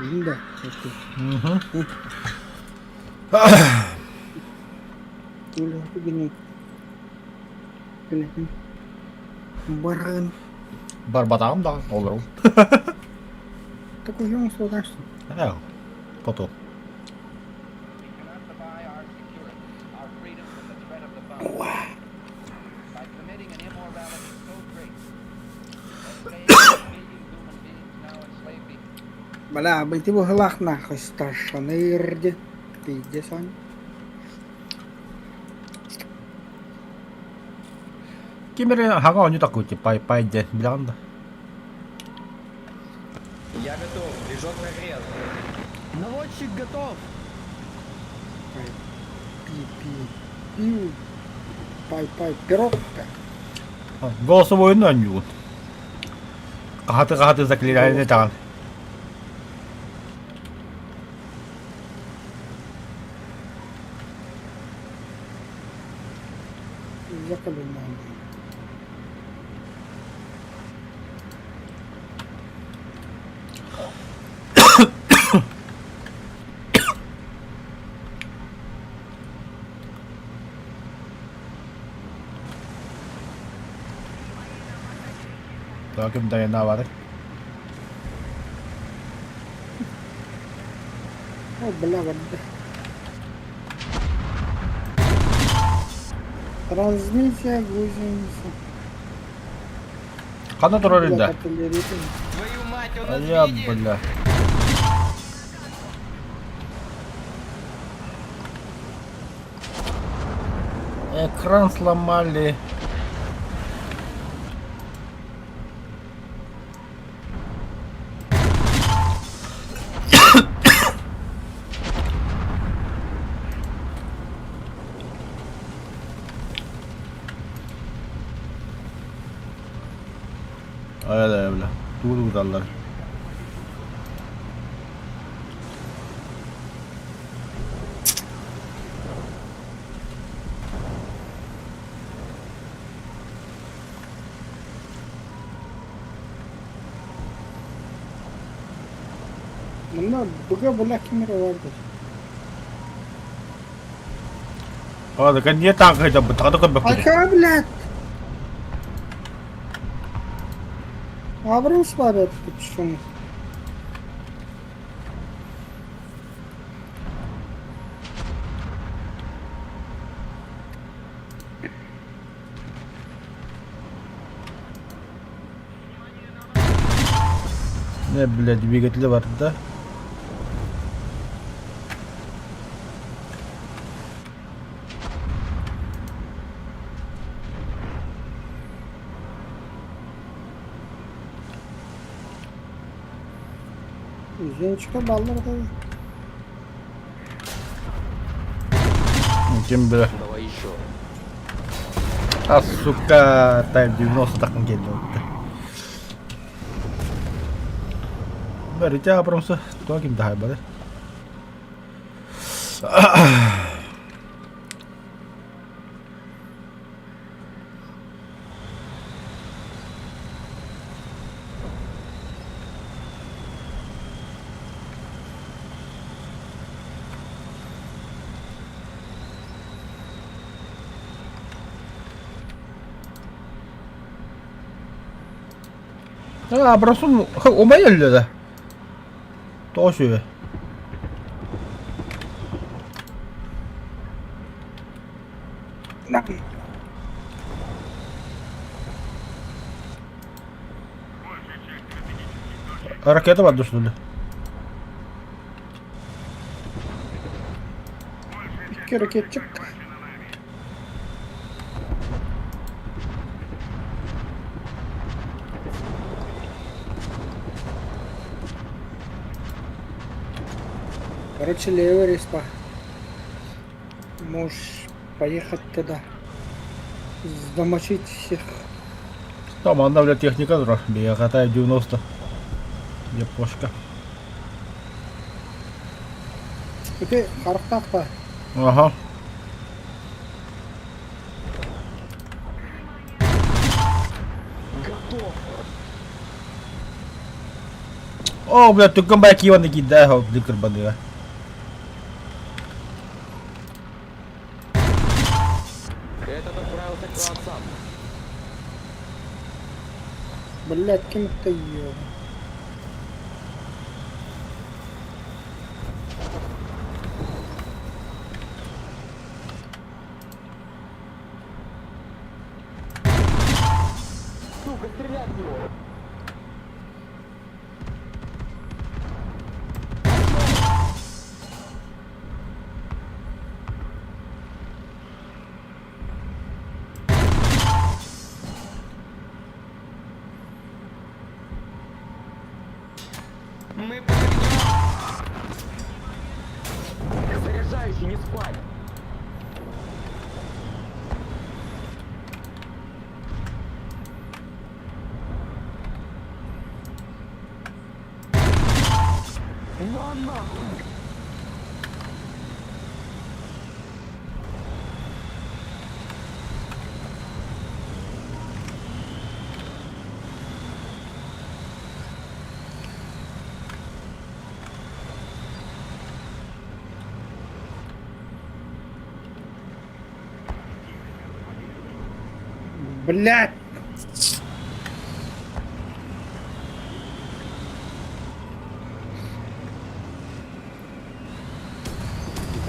Билин да. Угу. Баран. Барбатаҕым даҕаны олору. Так уйуҥ суотарсың. Ээ, потом. Бля, быйты быһылаах нахуй старшаны диэн пиздец он. Ким эрэ хаҥа оонньуу такой пай пай диэн билэҕин да? Я готов. Движок нагрел. Наводчик готов! Пай, пи, пи, пиу, пай, пай, пирог-то. Голосовойну оонньуугун. Хаһаты-хаһаты заклинание таҕан. Заклинание. Так, ким дайнаабаты? О, бля, барда. Трансмиссия гусеница. Ханна турар Бля, да? артиллерия. Твою мать, он нас Айа, видит! бля. Экран сломали. Айа бля. Тугу туталлар. Манна быга была ким эрэ баар А, так не так это бы, так только бы. Айка, блядь! Абрус бар почему? Не, блядь, двигатели бар да? Женечка баллар да. Ким бля? Давай еще. А, сука, Type 90 такын келди отты. Бәрі апрамсы, то ким да бары. А, Абрамсым умай өллө да. Тоҕо сүбэ. Ракета бар что ли? Икки ракетчик. Короче, левый респа. Можешь поехать туда. Замочить всех. Там анда, бля, техника турар. Бияҕа 90. Япошка. Ити харахтаах Ага. Оо, бля, түргэн бай кииваны киирдэ, ол блин кырбаныга. Этот отправился к праотцам. Блядь, кем ты ебан? Сука, стрелять в него! Мы под огнем! Заряжающий, не спать! На нахуй! Блядь!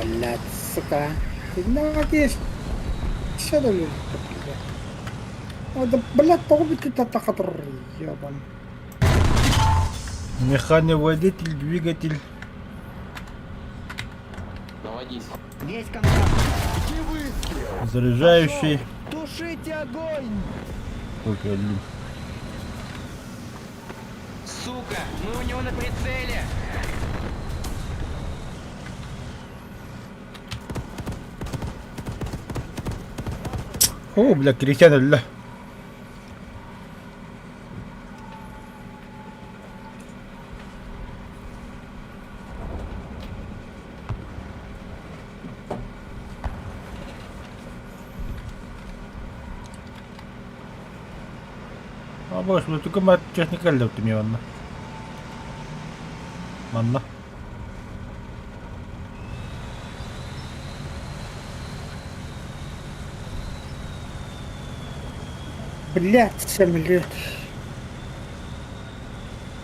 Блядь, сука. Ты Что там? Да, блядь, тоҕо татахатыр, ебан. Механоводитель, двигатель. Наводись. Есть контакт. Заряжающий. Тушите огонь! Ой, блин. Сука, мы у него на прицеле! О, бля, крестьян, бля. А больше, ну только мать техника лёгт мне Манна. Блядь, самолет.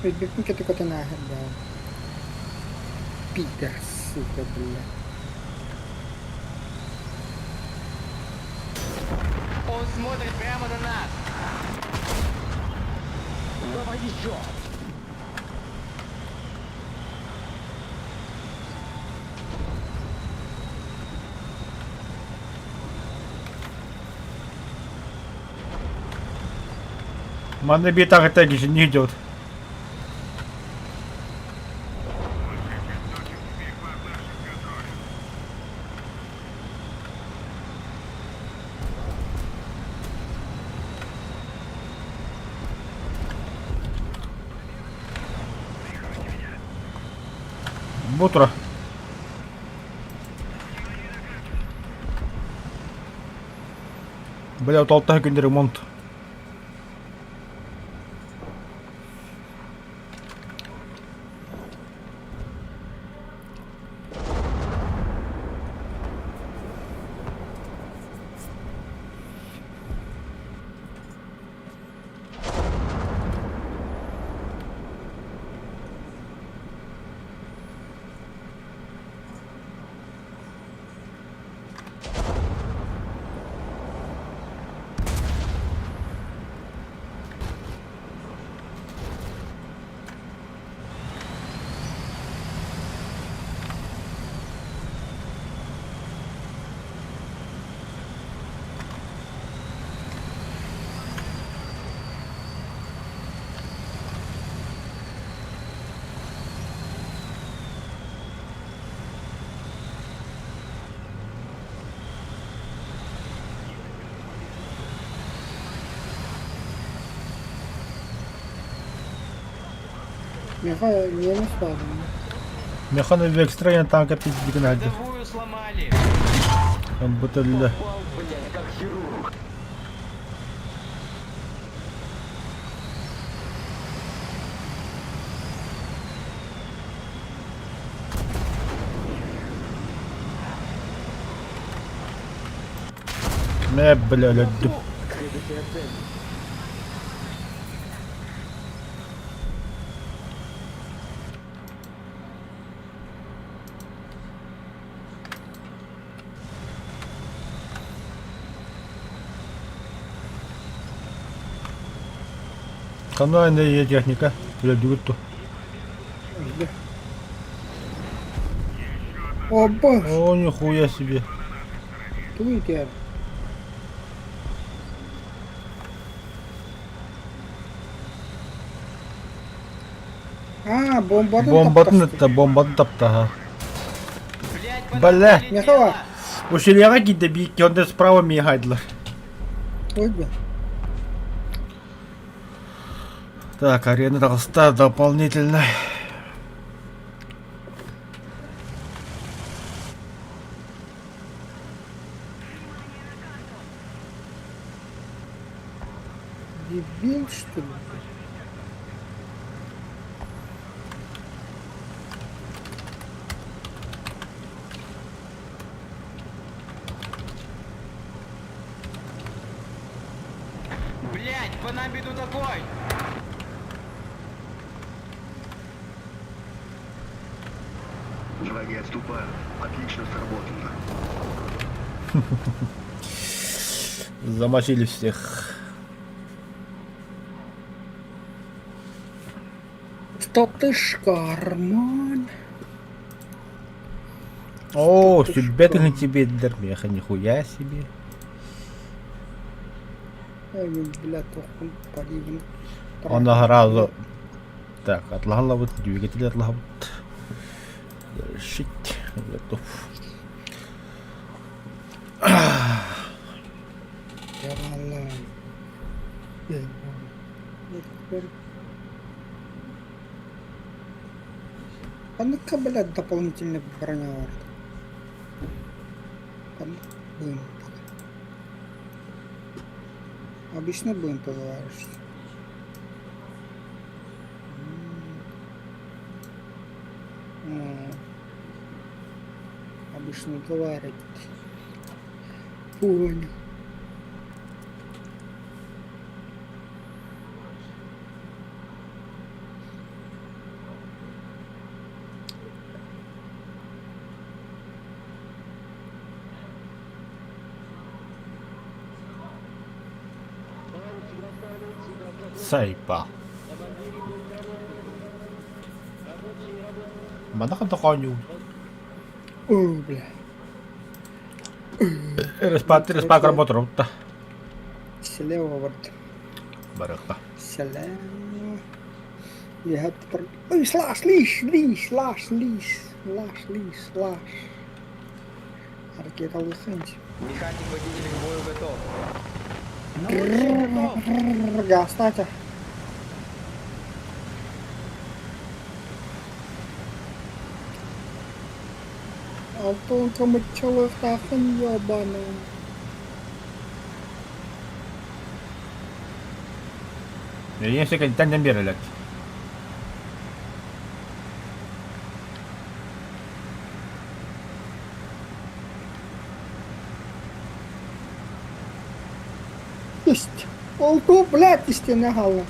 Өйдөппүн кэтэ нахер да. Пидор, сука, блядь. Он смотрит прямо на нас! Давай еще! Манна битага теги не идет. Большая часть точек теперь под нашим контролем. Бутро. Бля, вот алтан күн ремонт. Меха немец бар. Механовик танка пиздик надо. Ходовую сломали! Он будто бля. Попал, блядь, как хирург! Мэ, бля, өлөрдүм. Следующая цель. Ханна эн техника? Өлөрдүгүт ту. Оба! О, нихуя себе. Тугуй итээр? Аа, бомбатын Бомбатын таптасты. ытта, бомбатын таптаха. Блять, по нам Бля. прилетело! Михала. Ущельяға киирдэ биир онно справа миэхэ Ой, бля. Так, арена таҕыста дополнительно. Дебил, что ли? Блять, по нам ведут огонь! Враги отступают. Отлично сработано. Замочили всех. Что ты ж карман? О, Что ты себе ж на тебе меха, нихуя себе. Ой, бля, тохун поливин. Он сразу. Так, отлагала двигатель отлагал. Щит, готов. А ну-ка, блядь, дополнительная броня бар. Блин. Обычно блин товарищ. Обычно говорит. Понял. Сайпа. Манна хантан Ой, бля. Респа респа работа. Слева вот. Барахта. Слева. Я Ой, слаш, лиш, лиш, лаш, лиш, лаш, лиш, лаш. Ракета лысынь. Механик-водитель к бою готов. Гастатя. Алтон камычалыктахын ебаный. Ийэм сэкэнтэн биэрэлэр Есть. Олту, блядь, истинный галас.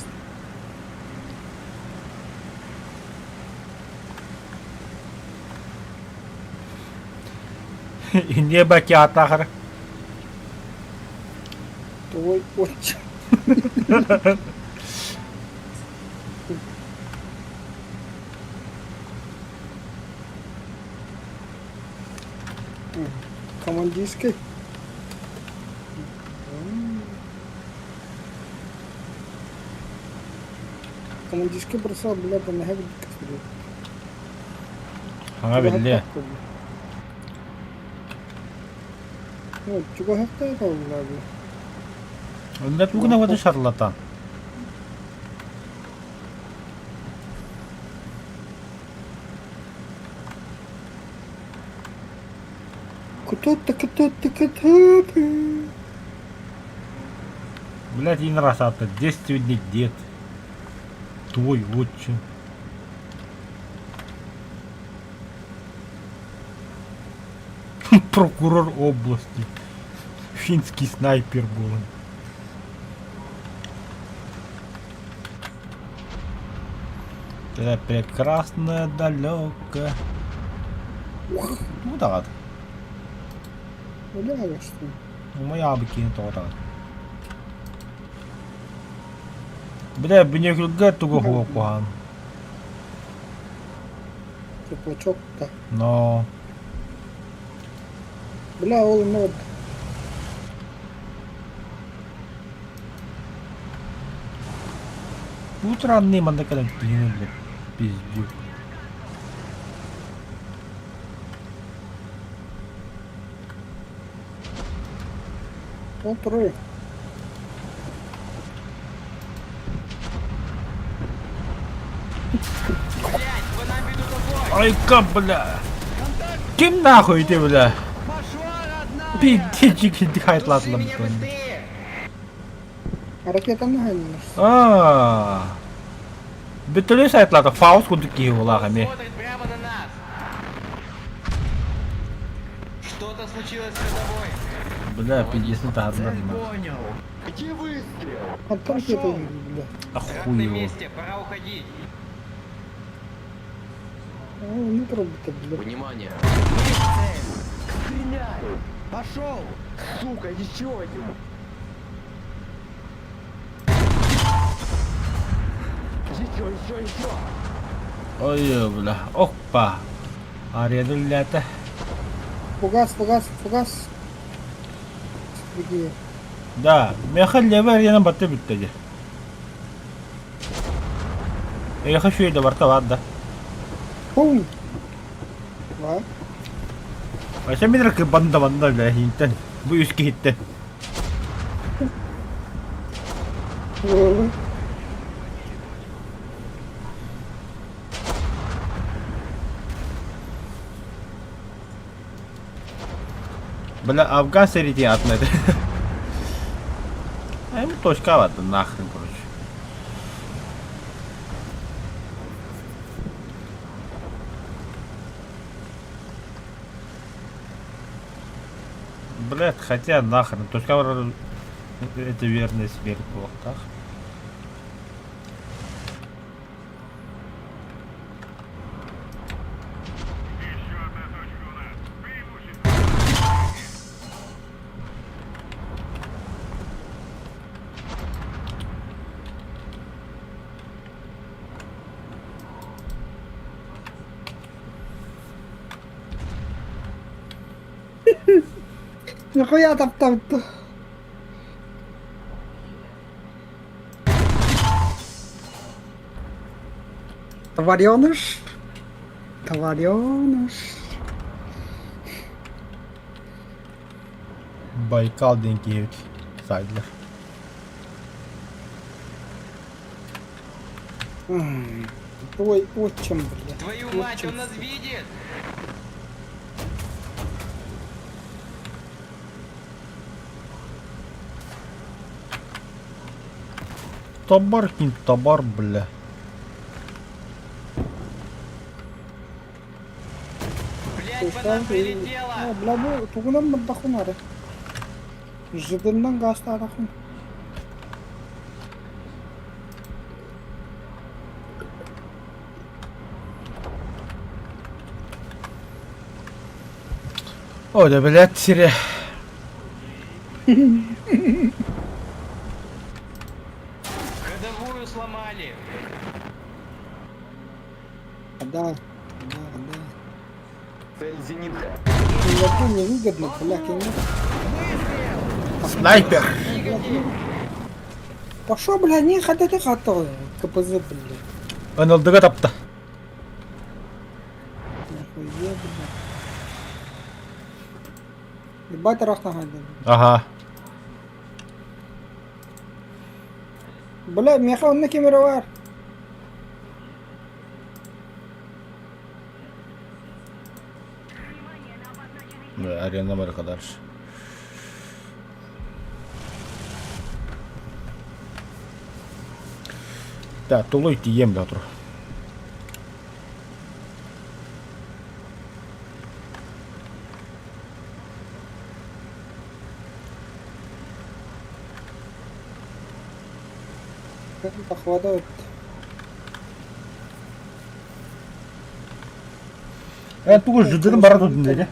Инньэ бакиатаахар Твой отчим. Командирский. Командирский бросал, блядь, на хэвик. Хаҥа биллиэ. Ну, чугаһахтаа буолла Онно тугуна вот шарлатан. Кто ты, кто ты, кто ты? Блядь, и раз это девственник дед. Твой отчим. Прокурор области. Финский снайпер буолан. Это прекрасное далеко. Тугу даҕат? Бля, что? Умайаабы киин тоҕо даҕат? Бля, бүнүөкүлгэ тугу хуокуһаан? Теплачок-то. Но. Бля, ол мод. Утранный манна кэлэн киһини бля, пиздюк. Ол турар. Блять, по нам ведут огонь! Айка, бля! Ким нахуй ты, бля? Пошла, родная! Пиздечик Туши хайтлатлам. меня быстрее! Ракетаны ханнар. Аа. Бүтүлү сайтлата фаус курдук киһи буолаах эмиэ. Смотрит прямо на нас! Что-то случилось с ходовой! Бля, пиздец таһардар. Понял. Где выстрел? Оттон Пошел. кетен бля. Враг Ахуй на его. месте, пора уходить! Не трогайте, бля. Внимание. Стреляй! Пошел! Сука, еще один. Еще, еще, еще. Ой, бля. Опа. Арена үллээтэ. Фугас, фугас, фугас. Беги. Да, миэхэ левый арена барта бүттэ дии. Эйиэхэ үчүгэй да барта баар да. Пум. Ва. Вообще мин эрэ кырбанна манна бля иһинтэн. Бу үс киһиттэн. Бля, Афган сэриитин атын этэ. Эми точка барды нахрен, короче. Блядь, хотя нахрен, точка барар это верная смерть буолуохтаах. Еще одна точка у нас. Преимущество. Нахуя таптабыт? Твареныш. Твареныш. Байкал диэн киһибит саайдылар. Ой, отчим, бля. Твою мать, он нас видит! Табар кин табар, бля. Блять, по нам прилетело! Бля, бу тугунан мырдахун ары. Жыдыннан гаастаатахун. О, да, блядь, сире. Ходовую сломали! Да, да, да. Цель зенитка. Кинерге невыгодно, бля, кинер. Снайпер! Пошел, бля, не хотят их хата. КПЗ, бля. Ынылдыга тапта. Нахуя, бля. Ебать, рахна Ага. Бля, меха онно кемере бар. Арена бар дальше. Да, тулуй тием да тур. Походу Э, тугу жыдыдан бара турдун dedi.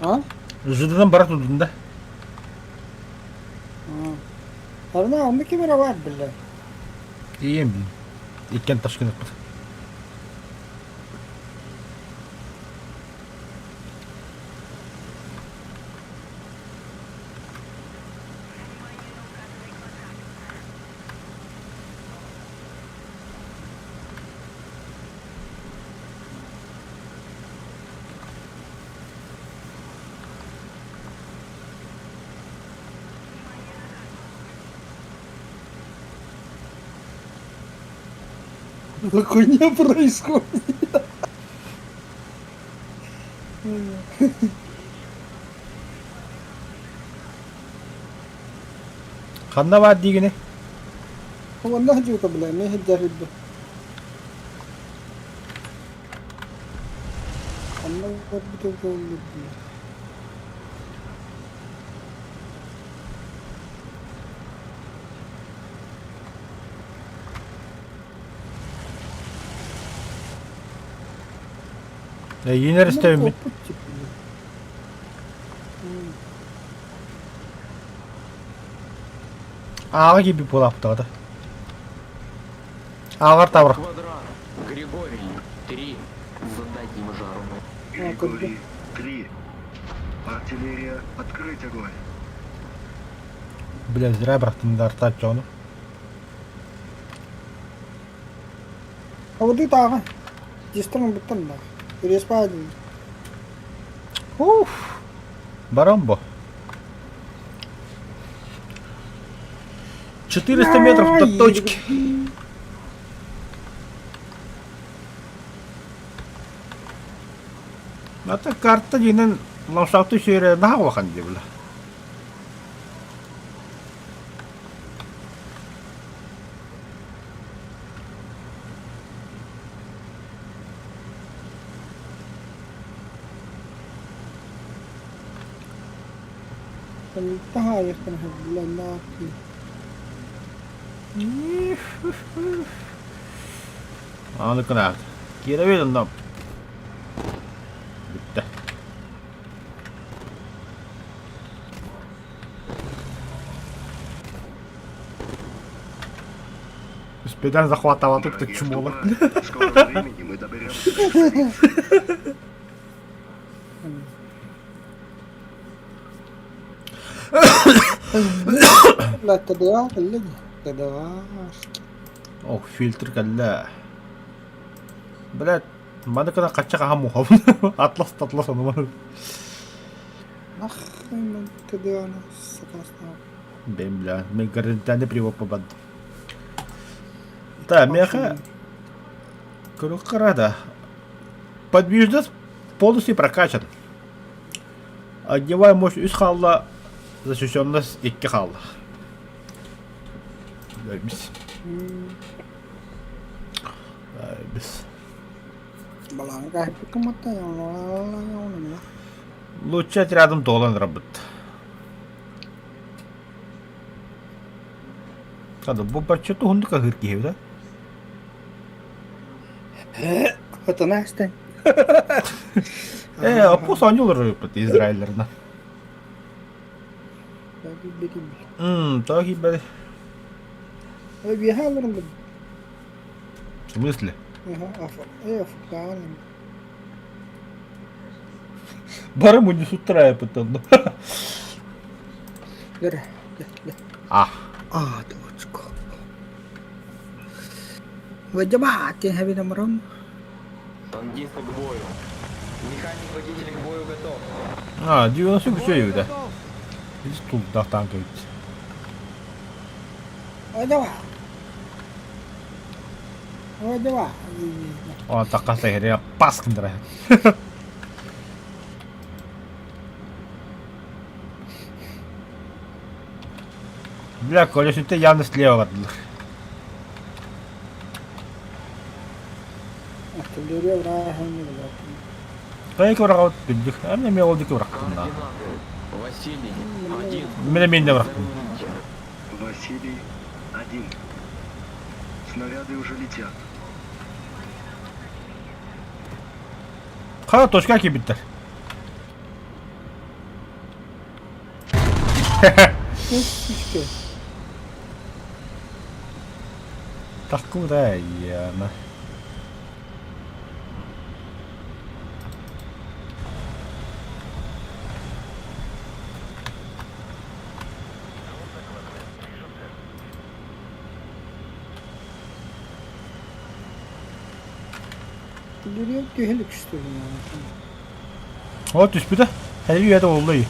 А? Жыдыдан бара турдун да. Арна онно ким эрэ баар биллэр. Тиийэн билин. Иккен ташкыныппыт. За хуйня происходит? Ханна баар диигини? Онно сылдьыбыта бля, эмиэ сылдьар үрдү. Ханна барбыта буоллар бля. Эйиин эрэстэбиммин. Куоппут тип бля. Ааҕа киирбит буолаахпытаҕа да. Ааҕар табыр. Квадрат. Григорий. Три. Зададим жару. Григорий, 3. Артиллерия, открыть огонь. Бля, зря бырахтым да артааччы ону. Абыдыы тааҕа. Дистан буттан да. Респа Уф. Барон бо. 400 метров до точки. Ата карта дьиҥинэн ландшафты үчүгэй наһаа улахан дии бile. Аны кынаат. Киирэбит онно. Бүттэ. Успедан захватывал тут Дорогие чмо. В скором времени мы доберемся до столицы. Ох, фильтр кэллэ. Блядь, маны кына хачча хаһан муохабын. Атлас атлас ону маны. Бэм, бля, мен гарантияны привод попадым. Да, меха Көрүөххэ да. Подвижность полностью прокачан. Одевай мощь үс хаалла, защищенность икки хаалла. Бис. Бис. Лучше отрядом толан работ. Хада бу бачча туһуннук аһыыр киһи да? Хотона астан. Э, оппус оонньуулар ыыппыт Израилларына. Тоҕо киирбэтэй? Биэһэ алырым В смысле? Бары мунньусуттар айыппыт онно. А. А, точка. Выдябати, хабидамрон. Танкисты к бою. Механик-водитель к бою готов. А, 90 үчүгэй эбит. Ис тулдаах танка эбит. Выдяба. Выдяба. О, такка сэһириэ пас гыннара. Бля, Коля, сүттэ явно слева бардылар. Артиллерия врагами Хайа быраҕабыт билдик. Эмне эмиэ ол диэки бырахтым да. Координаты. Василий. Один. Мин эмиэ иннэ бырахтым. Замените. Василий, 1. Один. Снаряды уже летят. Хара точка киирбиттэр. Үскэ. Такуда яна. Ileriye түһэлик О түспүтэ. Эһиги үйэтэ буолла ий.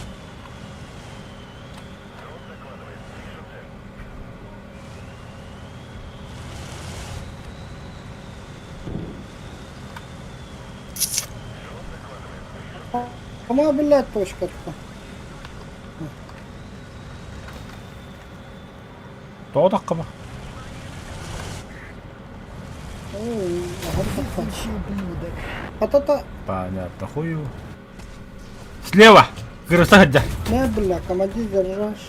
Ама биллээт точкатта. Тоҕо таххама? Ой, Атата Понятно, хую. Слева! Кырыса сылдьар. Не, бля, командир держишь.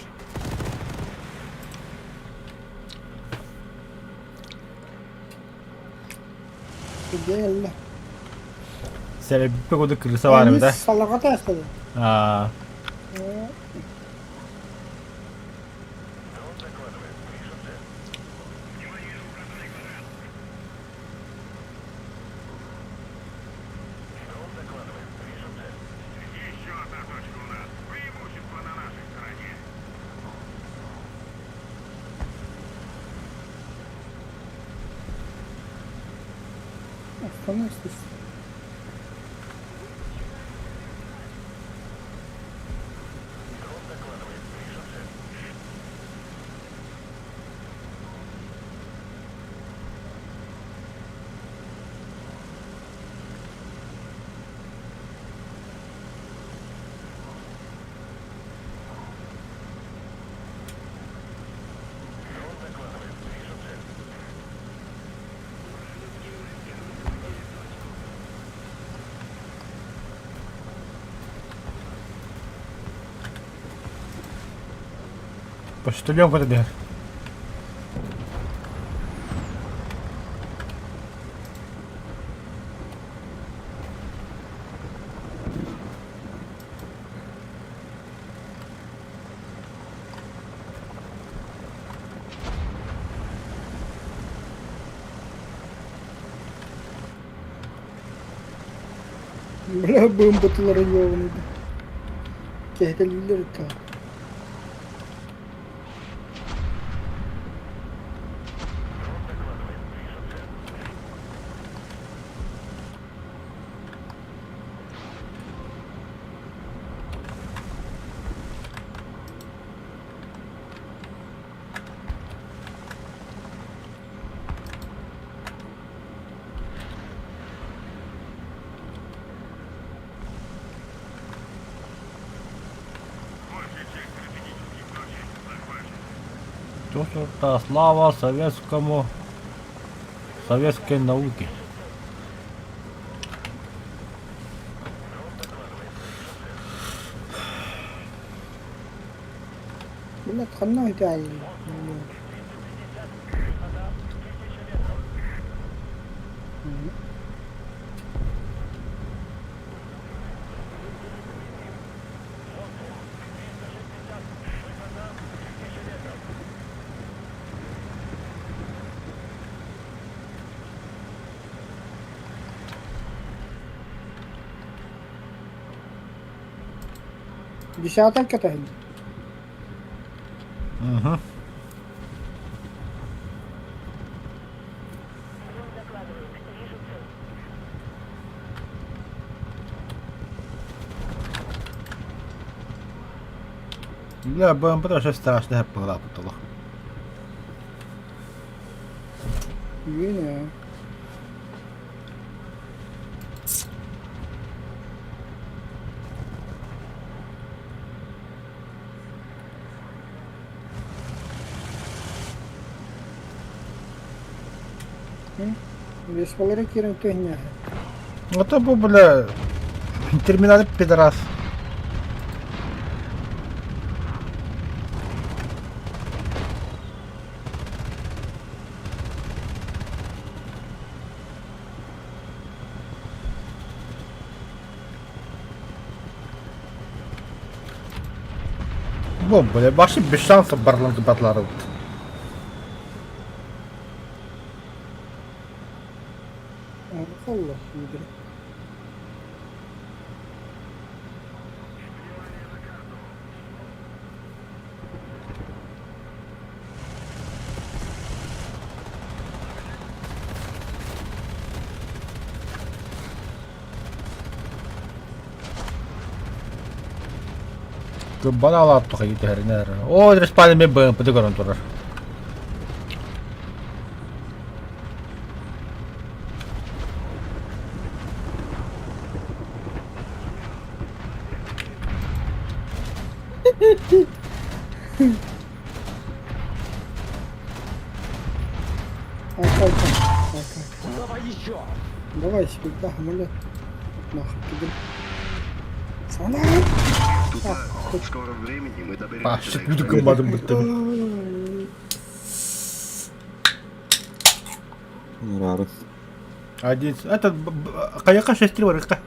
Идеально. Сэрэбиппэ курдук кырыса баар эбит, Салаҕата астады. Аа. Еще одна точка у нас. Преимущество на нашей стороне. Остановись. Почтальон куда бегает? Бля, бомбатылары yoğundu. Kehdeliler ta. Большая часть стратегических точек захвачена. Тут слава советскому советской науке. Бля, ханна идеально. Десятая катагин. Угу. Бля, БМП тоже страшно погла потолок. Yine. Вес кирен төхне. Вот это был, бля, терминатор пидорас. Бу, бля, вообще без шансов барланка батлары. Allah bilir. Кыббан алааттаха итэһэринэ эрэ. Оо, респале мен БМП-ды көрөн турар. Айка, айка, айка. Давай еще! Давай себе, да, амулет. Нахуй кидем. Салам! Тупая. В скором времени мы доберемся Пашык до бүдүк экстракта. гыммадым бүттүм. Рары. Один. Это каяка шестри барыкка.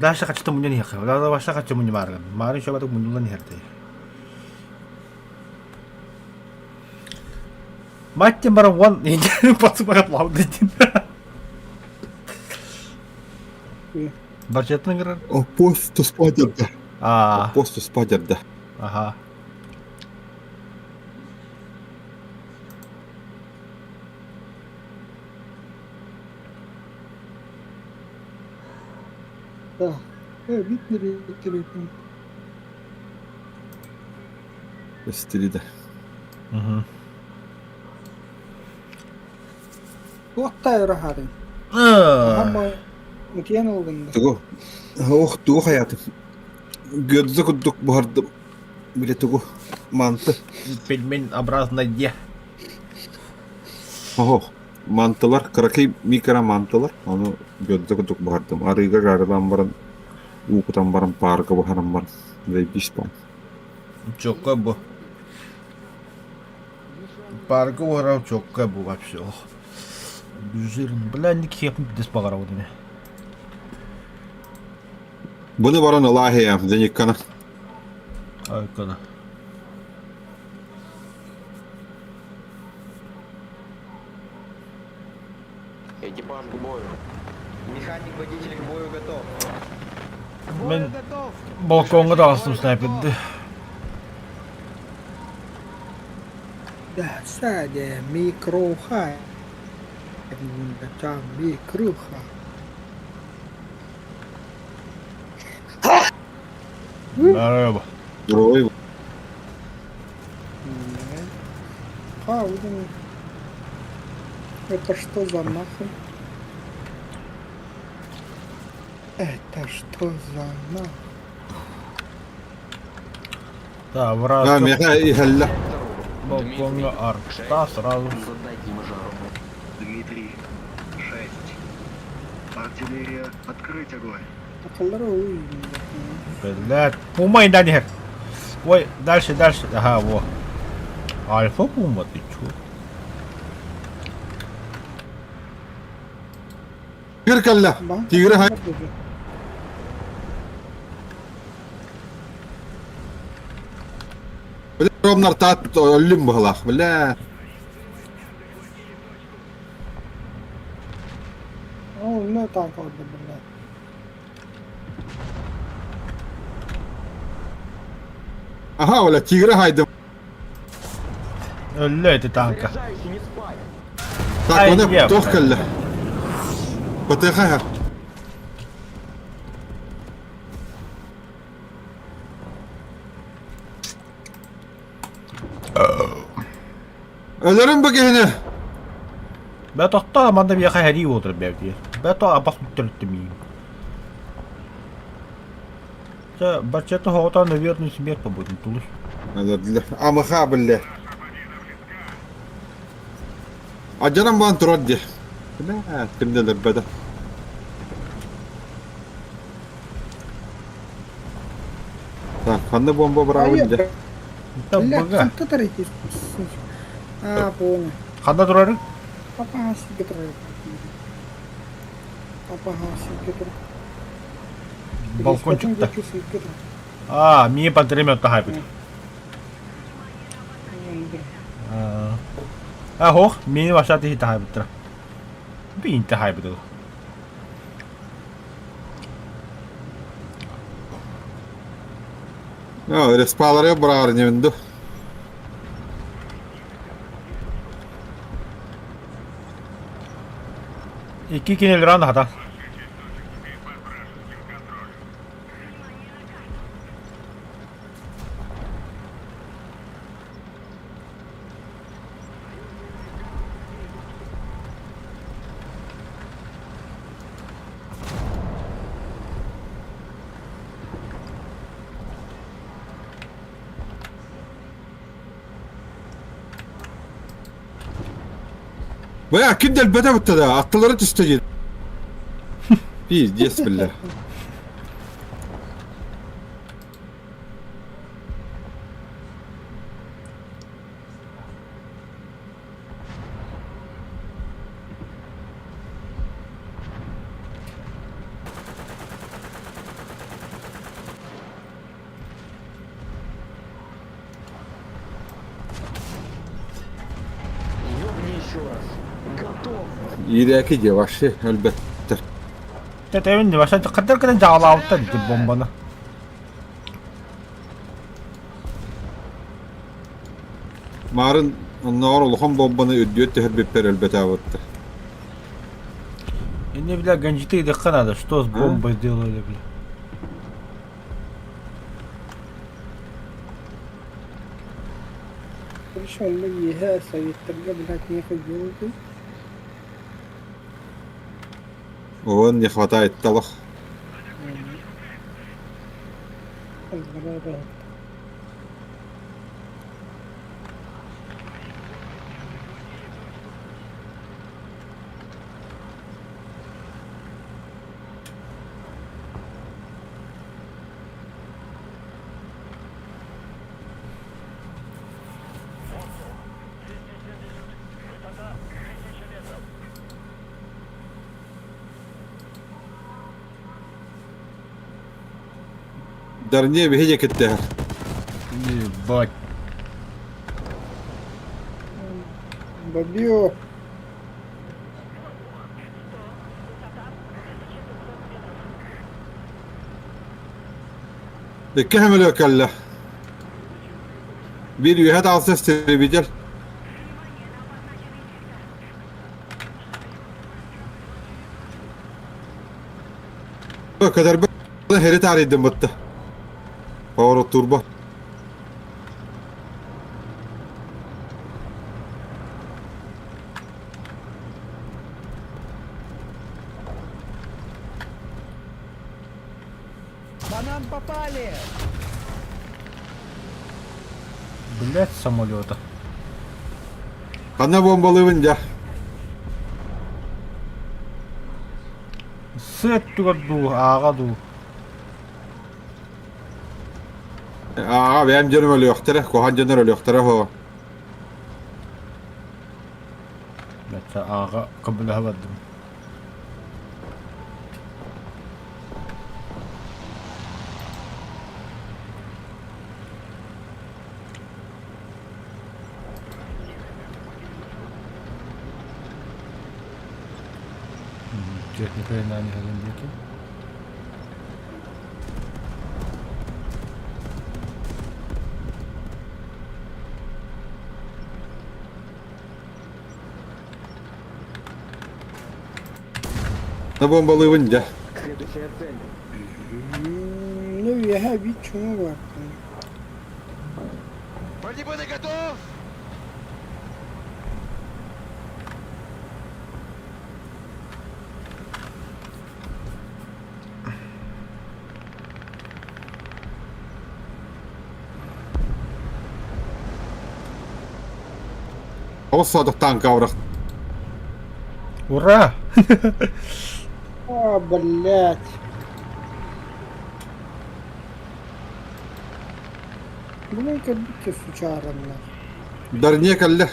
Дальше хочу мунья не хэ. Да, вообще хочу мунья мары. Мары еще батык мунья не хэртэй. Мать бара вон пасы бара плавды дин. Барчеттын кырар. Опосто спадерда. А, Опосто спадерда. ага. Да. Bitmedi telefon. Эстириде. Угу. Туохтай ырахарын. Ама утуйан ылгын да. Тугу. Ох, тугу хаятым. Гөдзө курдук буһардым. Биле тугу. Манты. Пельмень образно де. Ох, мантылар, кыракый микро мантылар. Ону гөдзө курдук буһардым. Арыыга жарылан баран, уу кутан баран, паарга буһаран баран. Заебись по. Чокка бу. Парга уграв чокка бу вообще. Ох. Жирно. Бля, никаких дес багарау деме. Буну баран ылааһыйам, Дениккана. Айкана. Экипаж к бою. Механик-водитель к бою готов. К бою Мен- готов! Балконга да астым снайперди. Да, саде микроха. Там микруха. Здорово. Здоровый. А, удин. Это что за нахуй? Это что за нахуй? Да, А, враг. меха иһэллэ. Балконга арта сразу. Задайте им жару. Дмитрий, 6. Артиллерия, открыть огонь. Акыллары ой. Блядь. Пума и дальше. Ой, дальше, дальше. Ага, во. Альфа Пума, ты чё? Тигр кэллэ. Тигр хай. Бля, ромнар таат өллүм быһылаах. Бля. О, ну так вот, блядь. Аха, бля, тигры хайдым. Өллө эти танка. Заряжающий, не спать! Так, Ай, оны е, туох бля. кэллэ. Батыха. Өлөрүм бу киһини. Бә тохта манда бияха хәри отырып бәбди. Бә то абас үттөрттүм. Та бачата хота на верную смерть побудем тулуш. Өлөрдүлэр. Амыха билле. Адьаран баан турар дии. Бля, ким да өлөрбөтө. Так, ханна бомба быраабын дьэ. Та Бля, бага. кто тарите? А, понял. Ханда турары? Папа сигетр. Папа сигетр. Балкончикта. Аа, миин пантелеймон таһайбыт. А, хоох, миин ваша тиһи таһайбыттара. Биин таһайбыт ол. Респалары быраар небинду. Икки кинилеран хата. Бля, ким дэлбэтэ бутта да, аттылары түстэ диэн. Пиздец, бля. Ёбни еще раз. Готов. Иирээки дьэ вообще өлбөттөр. Тэтэбин вообще хаттар кытын жаалаабыттар ити бомбаны. Маарын оннооҕор улахан бомбаны үрдүө түһэрбиппэр өлбөтөөбүттэр. Инне бля ганжиты идехха надо, что с бомбой сделали, бля. Хорошо, мы ЕГЭ советтарга, блядь, нехай делают. Вон не хватает талах. Аллара Дарне биһиги кытта. Ебать. Бабье. Икки хэмэлэ кэллэ. Биир үөһэ таҕыста истребитель. Көтөрбө хери таарыйдым бытта. Поворот турбо. По нам попали! Блять, самолета. Ханна бомбалыыбын дьэ. Сыт тугар дуу, ааҕа дуу. Ааҕа бэйэм дьонум өлүөхтэрэ, куһаҕан дьоннор өлүөхтэрэ оһо. Бачча ааҕа көмөлөһө бардым. Техника иһэлин диэки. На бомбалыыбын дьэ. Следующая цель. Ну, үөһэ биир чума бар. Бронебойный готов! Тоҕус саадах таанка абырах. Ура! А, блядь. Блин, как будто сучараннар. Дарне кэллэ.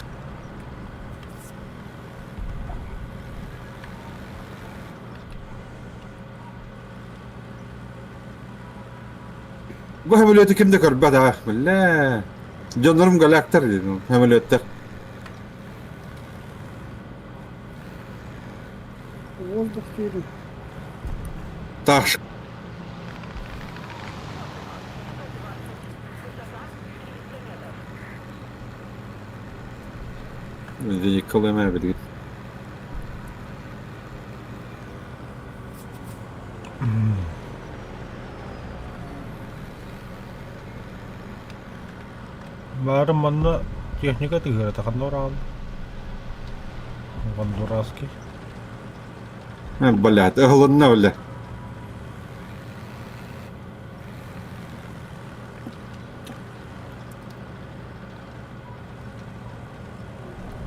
Бу самолеты ким да көрбөт аа, бля. Дьоннорум голяктар диэн самолеттар. Воздух тиийдим. Таш. Николай билигин. Бары манна техника тыгырата ханна ораҕын? Гондурасский. Блядь, ыһылынна бля.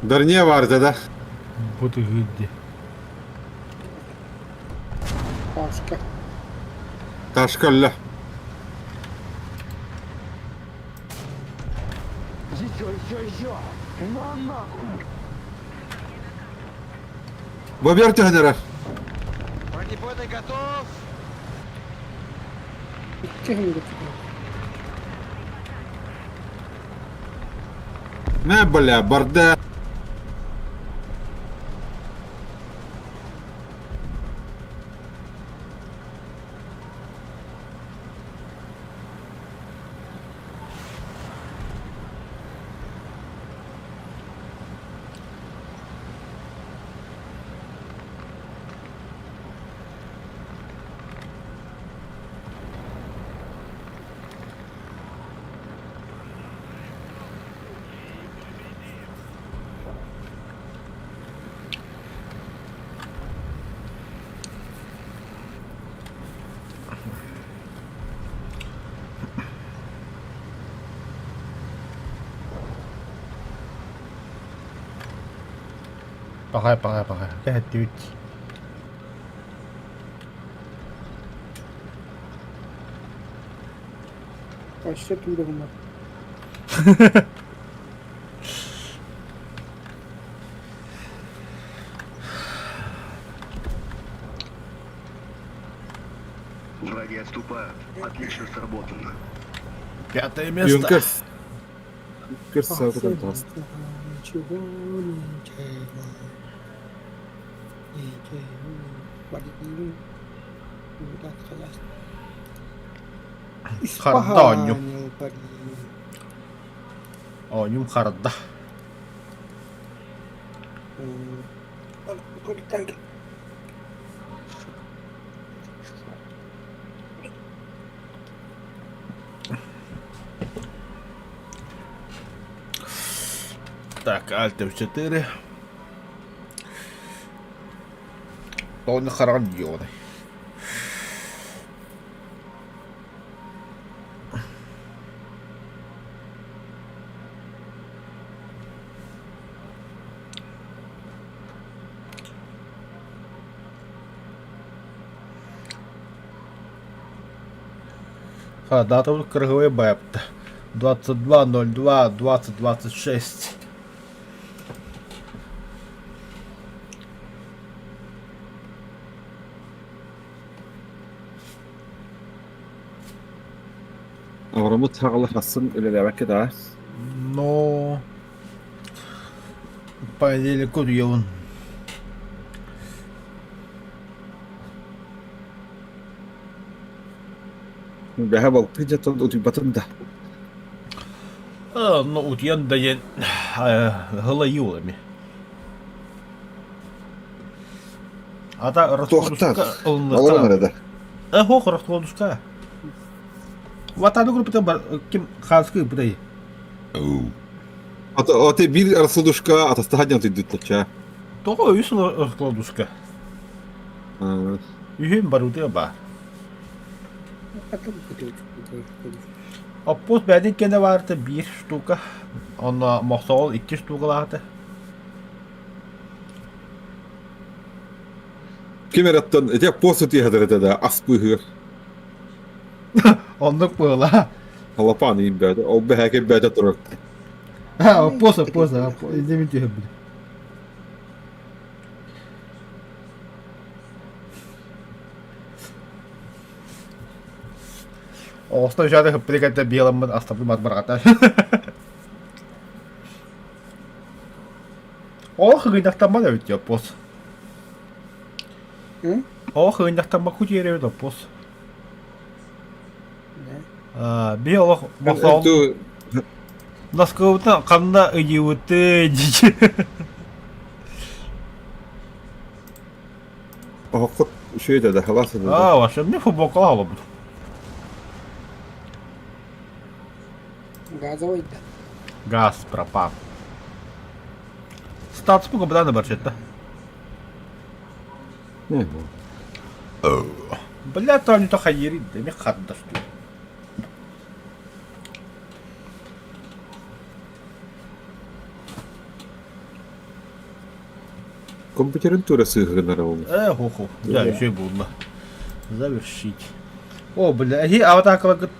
Дорне баарда да. Бу тыгырди. Пашка. Ташка өллө. Еще, еще, еще! На нахуй! Бобер түһэн эрэр. Бронебойный готов! Икки хөнгө Мэ бля, барда. Пахай, пахай, пахай. Кэһэттибит. Өссө түүлэ гынна. Враги отступают. Отлично сработано. Пятое место. Юнкерс. Юнкерс саатынан таҕыста. Ничего, ничего. Ничего. Вадим. Харда оонньуу. Испоганил Париж. Оонньуум харда. Так, Alt F4. Тони Хараньоны. Ха, дата вот круговой бэпт. 22.02 20.26. Аврамыт хаҕала хассын үлэлээбэккэ да. Но понедельник утуйабын. Бэһэ балтыы дьаттан утуйбатым да. Ну, утуйан да диэн һылайыы эми. Ата Туохтар. раскладушка Олорон ылыныахтара. эрэ да. Э, раскладушка. Ватаны группата бар ким хаанскы ыппытай. Аты биир раскладушка атастаһа диэн утуйдуттача. Тоҕо үс раскладушка? Үһүн барытыа баар. Оппуос бэйэтин кэннэ баарта биир штука, онно мохсоҕол икки штукалаата. Ким эрэ ити пост утуйа этэ да ас быыһыгар. Оннук буола. Халапаан иин бэйэтэ, ол бэһээкэй бэйэтэ турар. Оппуос, оппуос, индемин түһэрбит. Оҕустан үшааты хыппыты кэнтэ биэламмын астаппын мат барҕата. Ол хыгынньахтаммат эбит оппос. Ол хыгынньахтаммакку тиэрэ эбит оппос. Би олох босоол Наскыбытын ханна ыйыыбыты дии. Оһоххут үчүгэй да халаас да. Аа, вообще мне футболкалаах олорбут. Газовый да. Газ пропал. Статус бу да барчетта. Бля, там не то хайери, да ми хадда что. Компьютерин тура сыһыгынара ол. Э, хо-хо. Да, еще и булла. Завершить. О, бля, эһи аватакаларгыт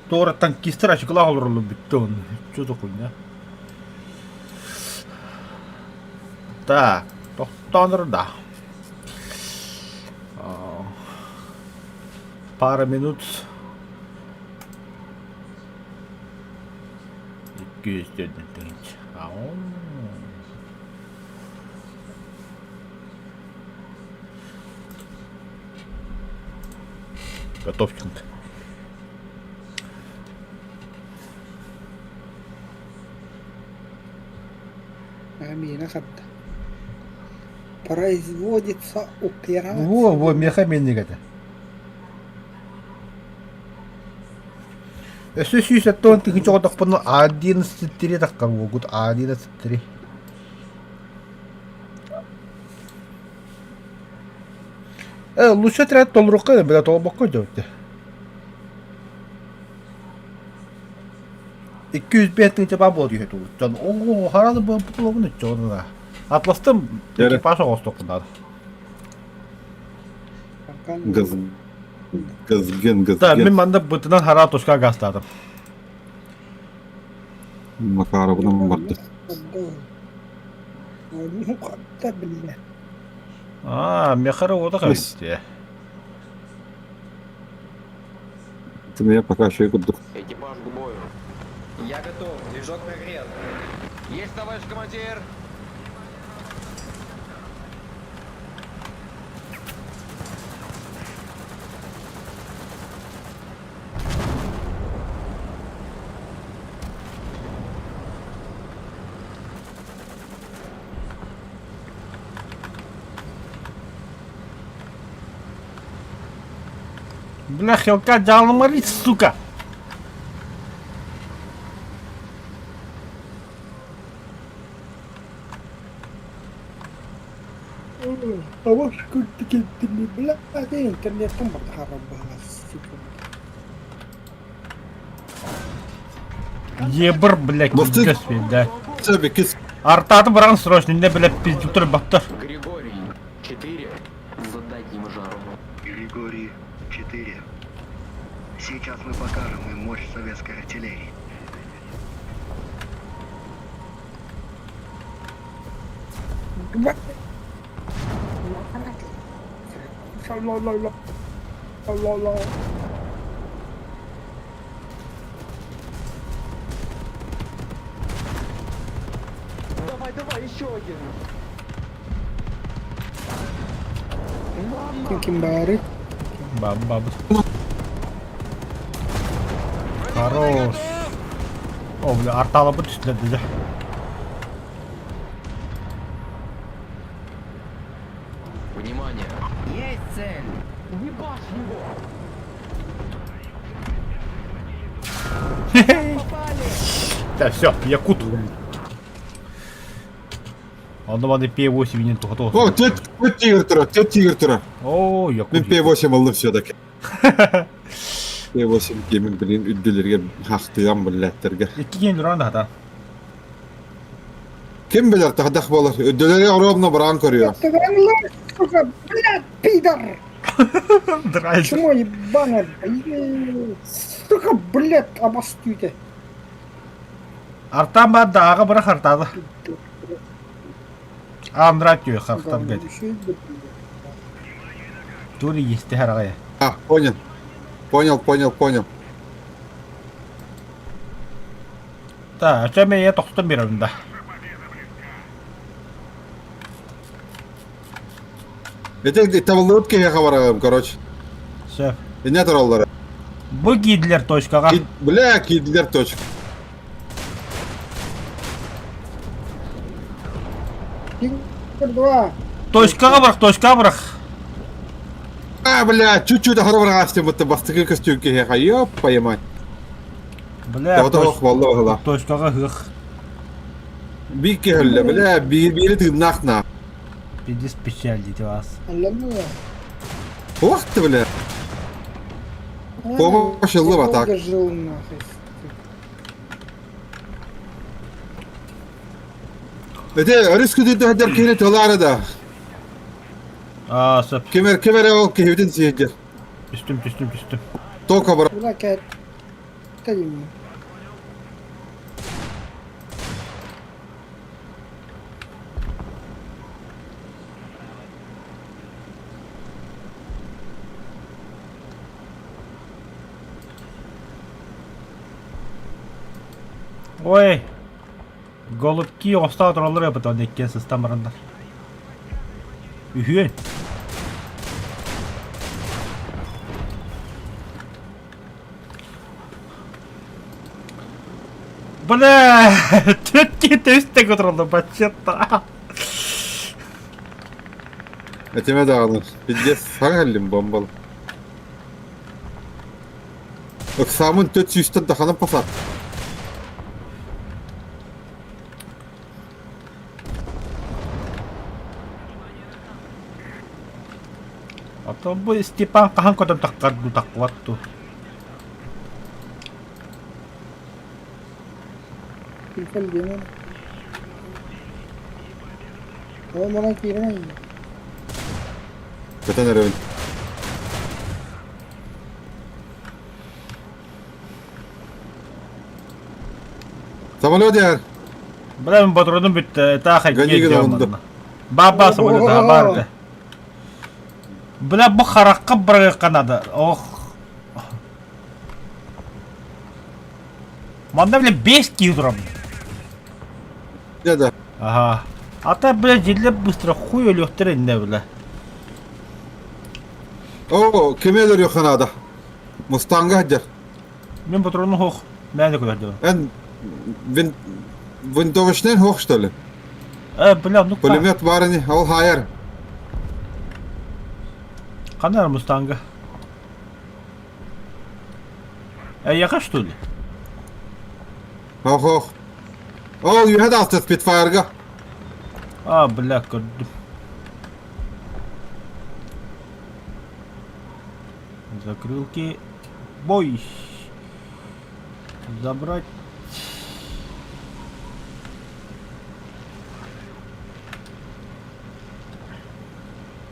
туора танкистар ачыкылаах олороллор бүттэ он. Что за хуйня? Так, тохтоонор да. Пара минут. 204 тыһыынча. Готовченко. Амина хатта. Производится операция. Во, во, меха менник это. Өссө 170 тыһыынча оҕотохпуна 11.3 таххар буолбут 11.3. Э, лучше отряд толорукка бля толбокко дьэбитэ. 205 тыһыынча баа буола түһэ тулуттан. Оо, хараны бу чоҕуна. Атластым экипаж оҕостуохпун наада. Газ Газген, газген. Да, мин манна бытынан хара тушка газтаатым. Макаровынан барды. А, мехара ода кабитте. Ты меня пока еще и курдук. Экипаж к бою. Я готов. Движок нагрет. Есть, товарищ командир. Бля, Хелка дьаалымарый, сука! Абаш күрдүк бля, интернеттен барда сука. Ебр, блядь, Мостик. да. Себе кис. Артаты баран срочно, не, блядь, пиздюктор баттар. Григорий, 4. Задать им жару. Григорий, 4. Сейчас мы покажем им мощь советской артиллерии. Давай, давай, еще один. Ким баары? Баб, баб. Хорош. О, бля, арталабыт үстүлэрдэ. Внимание. Есть цель! Ебашь его! Так, все, якут. Онно маны П8 минен тухата О, тет, тигр тура, тет тигр тура. О, якут. Мен П8 алdım все-таки. П8 кемин блин үддүлерге хахтыган блядтерге. Икки киин туран да Ким билер тахдах болар. Үддүлерге ровно баран көрüyor. Сука, блядь, пидор! Драйв. Чмо ебаное, блядь. Сука, блядь, обостуйте. Артан бар да аға бара хартады. Андрат түйе хартан гәд. Тури есте харагая. А, понял. Понял, понял, понял. Да, а чем я тохтон берем, да. Это табыллыбыт киһиэхэ бараҕым, короче. Сөп. Инне тураллара. Бу киирдилэр точкаҕа. Бля, киирдилэр точка. Тигр 2. Точкаҕа бырах, точкаҕа бырах. А, бля, чуть-чуть ахара быраҕаастым бытта бастакы көстүүн киһиэхэ, ёп, поемать. Бля, Тоҕото балла баһыла. Точкаҕа ыһыах. Биир киһи өллө, бля, биир биири тыыннаах на. Пиздец печаль дите вас. Ох ты, бля. Помощь ыллыба так. Жил нахуй. Ити өрүс күтүрдэ сылдьар киһини тылаары да. Аа, сөп. Ким ким эрэ ол киһибитин сиэдьэр. Түстүм, түстүм, түстүм. Тока бара. Бля, кэт. Кэлим. Ой! Голубки оҕустаах тураллар эбит онно иккиэн сыстан бараннар. Үһүөн. Бля, түөт үстэ көтөрөллөр баччатта. Этимэ даҕаны. Пиздец, саҥа кэллим бомбал. Ыксаамын төт сүүстэн даханан пасат. Оттон бу Степан хаһан көтөн таххар дуу таххыбат дуу. Телефон диэмэн. Ол манан киирэн Көтөн эрэбин. Самолет яр. Бля, патроным бүттэ, таах Гони гына Баба самолет баар Бля, бу харахха барыахха надо. Ох. Манна, бля, 5 килограмм. Да, да. Ага. А то, бля, дьиллэ быстро хуй өлүөхтэр иннэ, бля. О, кими өлөрүөххэ наада? Мустанга сылдьар. Мин патрону хоох. Мээнэ көрдüm. Эн вин винтовочный хоох что ли? Э, бля, ну Пулемет баар ини, ол хаайар. Ханна Мустанга? Эйиэхэ что ли? Ох, ох. Ол үөһэ да Спитфайрга. А, бля, көрдүм. Закрылки. Бой. Забрать.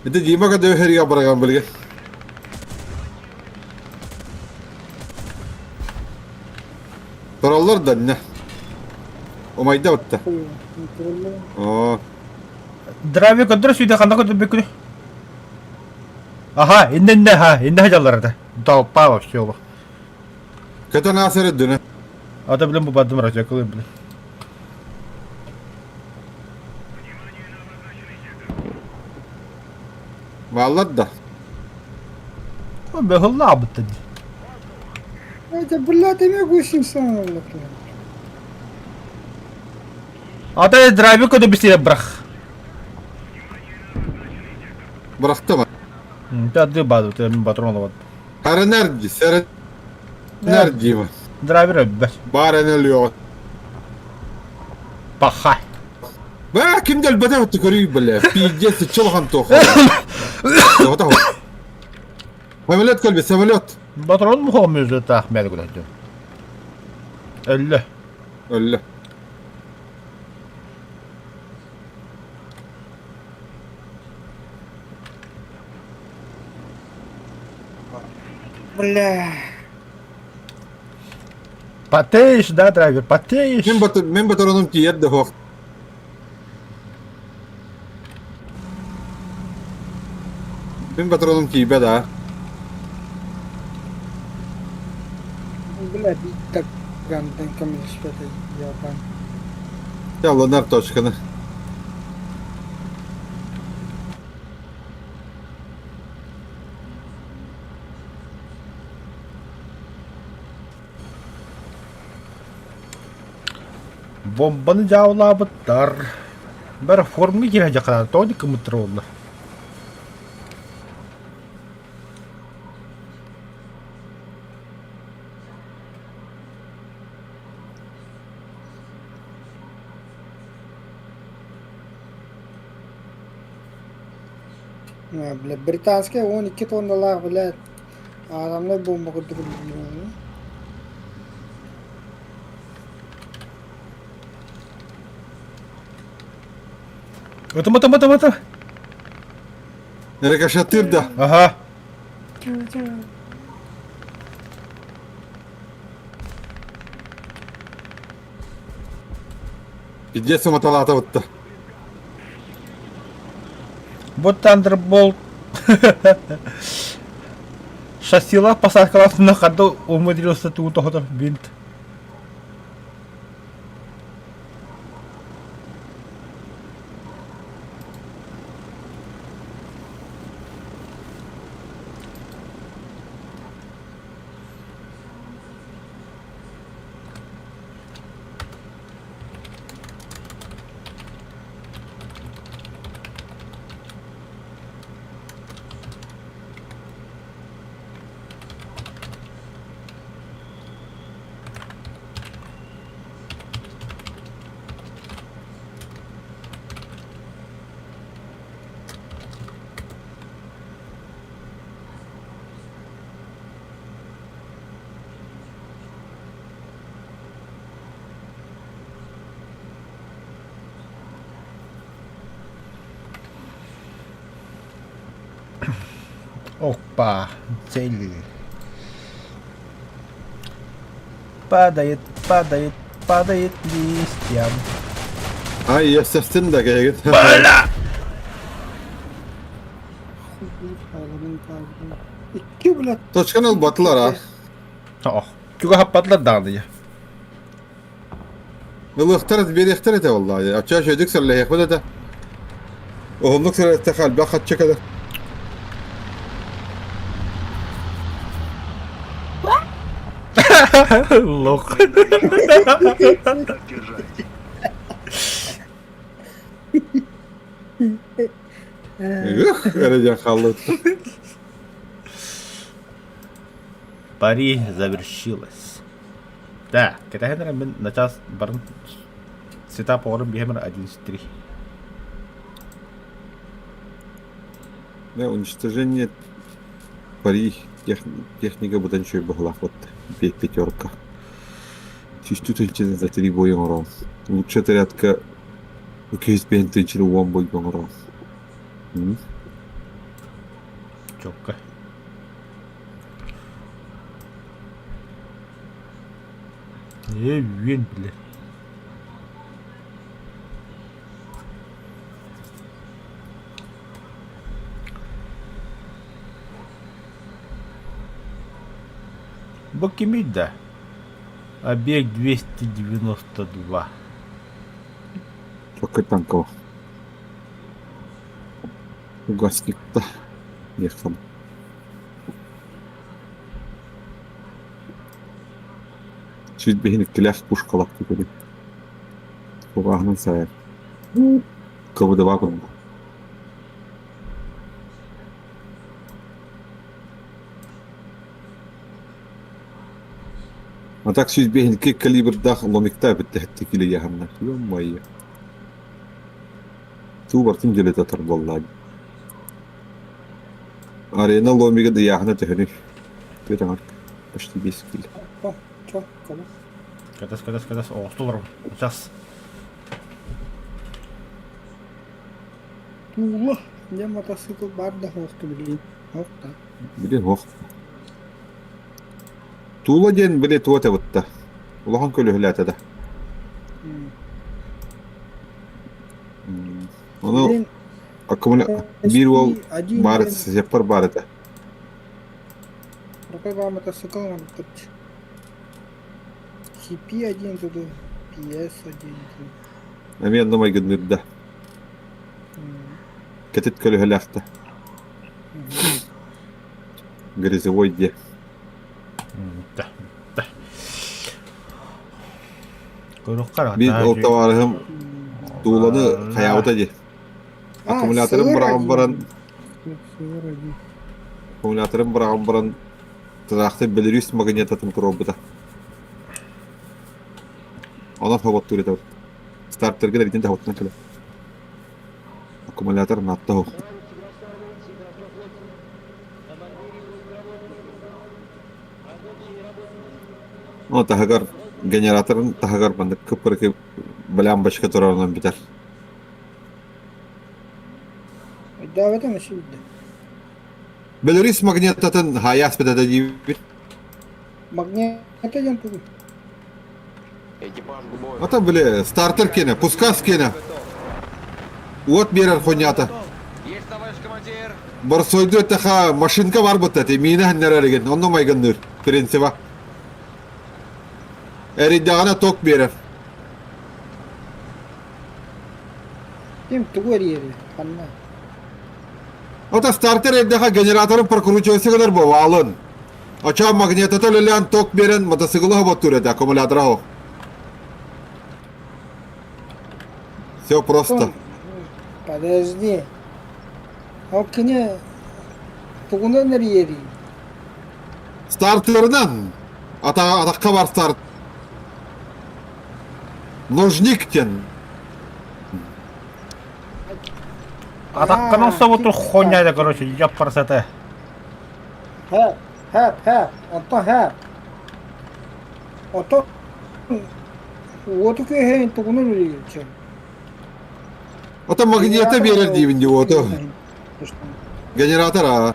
Ити Дима көдөһөргө бараган билге. Тураллар да не. Умайда бытта. Оо. Драйвер көтөр сүйдэ ханна көтөр бүкүнү. Аха, инне инне ха, инне хажаллар Толпа вообще олох. Көтөн аасыр өдүнэ. Ата билен бу бардым рачакылы билен. Бааллар да. Быһыллаабыт дии. Это, блядь, эмиэ гусеница Ата драйвер көтө бисире бырах. Бырахтым. Тады баду, ты патрон вот. Сэрэнэр дии, сэрэнэр дима. Драйвер өббэт. Баар эн өлүөҕүт. Паха. Баа ким да өлбөтөх өттө көрүй бля. Пиздец, чулахан туох. Самолет кэлбит, самолет. Патрон мухомүзү таах мэр күлэдү. Өллө. Өллө. Бля. Потеешь, да, драйвер, потеешь. Мин бат мин патроным тиийэр да суох. Мин патроным тиийбэт аа. Бля, биир гантан көмөлөспөтө ебан. Ялланар точканы. Бомбаны дьаабылаабыттар. Бары форма киһи дьакаан тоҕо кымыттар буолла. Бля, британскай 12 тонналаах, блядь, атомнай бомба курдук Ытым, ытым, ытым, ытым. Рикошеттир да. Ага. Пиздец маталаата бутта. Бу Thunderbolt шассила посадкалаах ханна умудрился туу тоһутар бинт. Опа, цель. Падает, падает, падает листьям. Ай, естественно да кэһигит. Бля! Икки, блядь. Точканы ылбатылар а. Ох, чугаһаппатылар даҕаны дьэ. Ылыахтар биэриэхтэр этэ буоллаҕа. Оччо үчүгэйдик сэллэһиэхпит этэ. Уһуннук сэллэстэххэ элбэх хаччы кэлэр. Лох. Так держать. Ых, эрэ диэн хааллыбыт. Пари завершилась. Да, кэтэһэн эрэ мин начаас барын сетап оҕорун биһэмэр 11.3. Да, уничтожение пари техника быдан үчүгэй быһыылаах вот пятерка. Чистю тысячи за три боя оҥорон. Лучшая отрядка 205 тысячи уон бой оҥорон. Чокка. Ээ, үөн билэр. Бу кимий да? Объект 292. Чокка танкова. Угасникта. Ехал. Чуть бэһин иккилээх пушкалах түгүрү. Кугааһынан сайар. Кыбыдыба курдук. А так 105 калибрдаах ломикта бүттэһэтти килийэхэннэ. Ё-моё. Туу бартын дьөлөтө торболлаа. Арена ломига ыйааһына төһөнүй? Түөтэҥэр почти 5 кило. О, чё, кого? Катас, катас, катас, оҕустулар. Сейчас. Туула. Дьэ мотоцикл баар да суохту билигин. Ох да. Били ох. Туула диэн били туот эбитта. Улахан көлөһүлээтэ да. Ону Блин, аккумуля биир уол баар этэ, сеппар баар этэ. Рукой баар мотоцикл оҥорбут. CP1 туду, PS1 диэн. Эмиэ онно майгынныыр да. Кэтит көлөһөлөөх да. Грязевой диэ. Да, да. Көрүөххэ Биир ол табаарыһым Тууланы хайаабыта дии. Аккумуляторын быраҕан баран аккумуляторын быраҕан баран тыраахтыр Беларусь магнитатын туруорбута. Онон хоботтуур этэ. Стартерга да бүтүн хоботтан кэлэр. Аккумулятор наатта оһох. Ол таһыгар генераторын таһыгар маннык кып-кыракый балямбочка турарынан бүтэр. Өйдөөбөтүм өссө биирдэ. Беларусь магнитатын хайаас бэтэтэ диибит. Магнита диэн тугуй? Экипаж к бою. Ата били стартер киэнэ, пускас киэнэ. Уот биэрэр хоньята. Есть, товарищ командир! Борсойду эттэхэ машинка бар бытта ти миинэ ханнарар игин онно майгынныыр принциба. Эрийдэҕинэ ток биэрэр. Ким тугу эрийэрий? Ханна? Ото стартер эрдэхэ генераторын прокручивайся гынар боваалын. Очоо магнитата үлэлээн ток биэрэн мотоциклы хоботтуур этэ аккумулятора оһох. Все просто. Подожди. Ол кини тугунан эрийэрий? Стартерынан атахха бар старт. Ножник диэн. Атаххын охсобуту хуйня короче, яппарсата. Хэп, хэп, хэп, онтон хэп. Оттон уоту күөһэйин тугунан үлэлиир Ото магнита биэрэр диибин дии уоту. Генератор аа.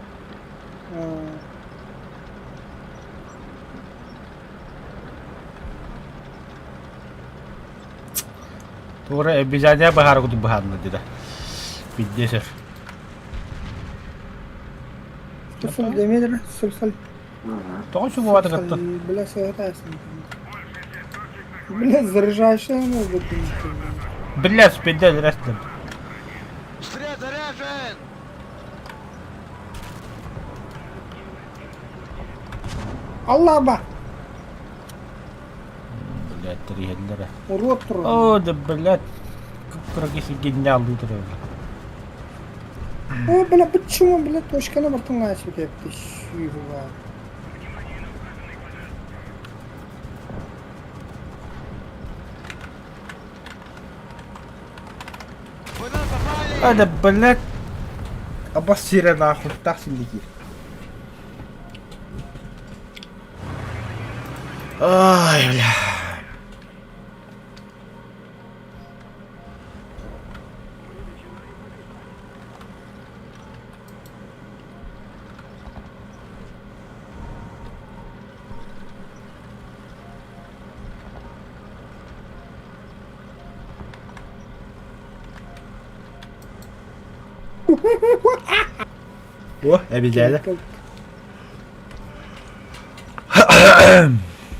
Туора обязательно баһаара кутук баһаарна дida. Пиздесер. Сыл демедер, сыл сыл. Тоҕо чугубата кытта? Бля, сыгытасын. Бля, заряжающая может Бля, спидел рестен. Стрелец заряжен! Аллаба! Блядь, триһэллэрэ. Урод турар. О, да, блядь, кыргыз гениаллыы турар. О, бля, почему, бля, точканы бартын начал кепти, щуга. Вы нас попали! А, да, блядь. Обосире нахуй, так синдики. Ай, бля. О, эбидээлэ.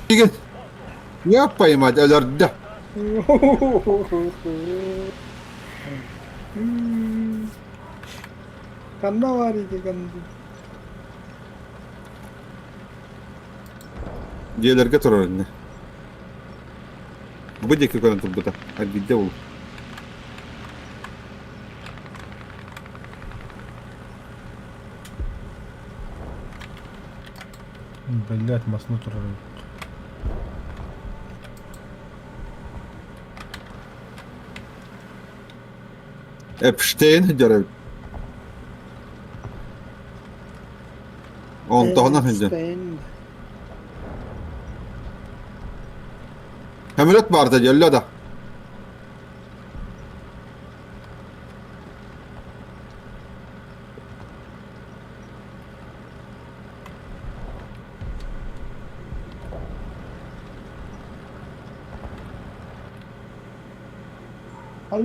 Игин. Я поймать өлөрдө. Ханна бар ити канды. Дьиэлэргэ турар иннэ. Бу диэки көрөн турбута. Аргидде ол. Блять, масны турар. Эпштейн дьөрөбүт. Онтоҕуна сылдьан. Эпштейн. Самолет баарда дьөллө да.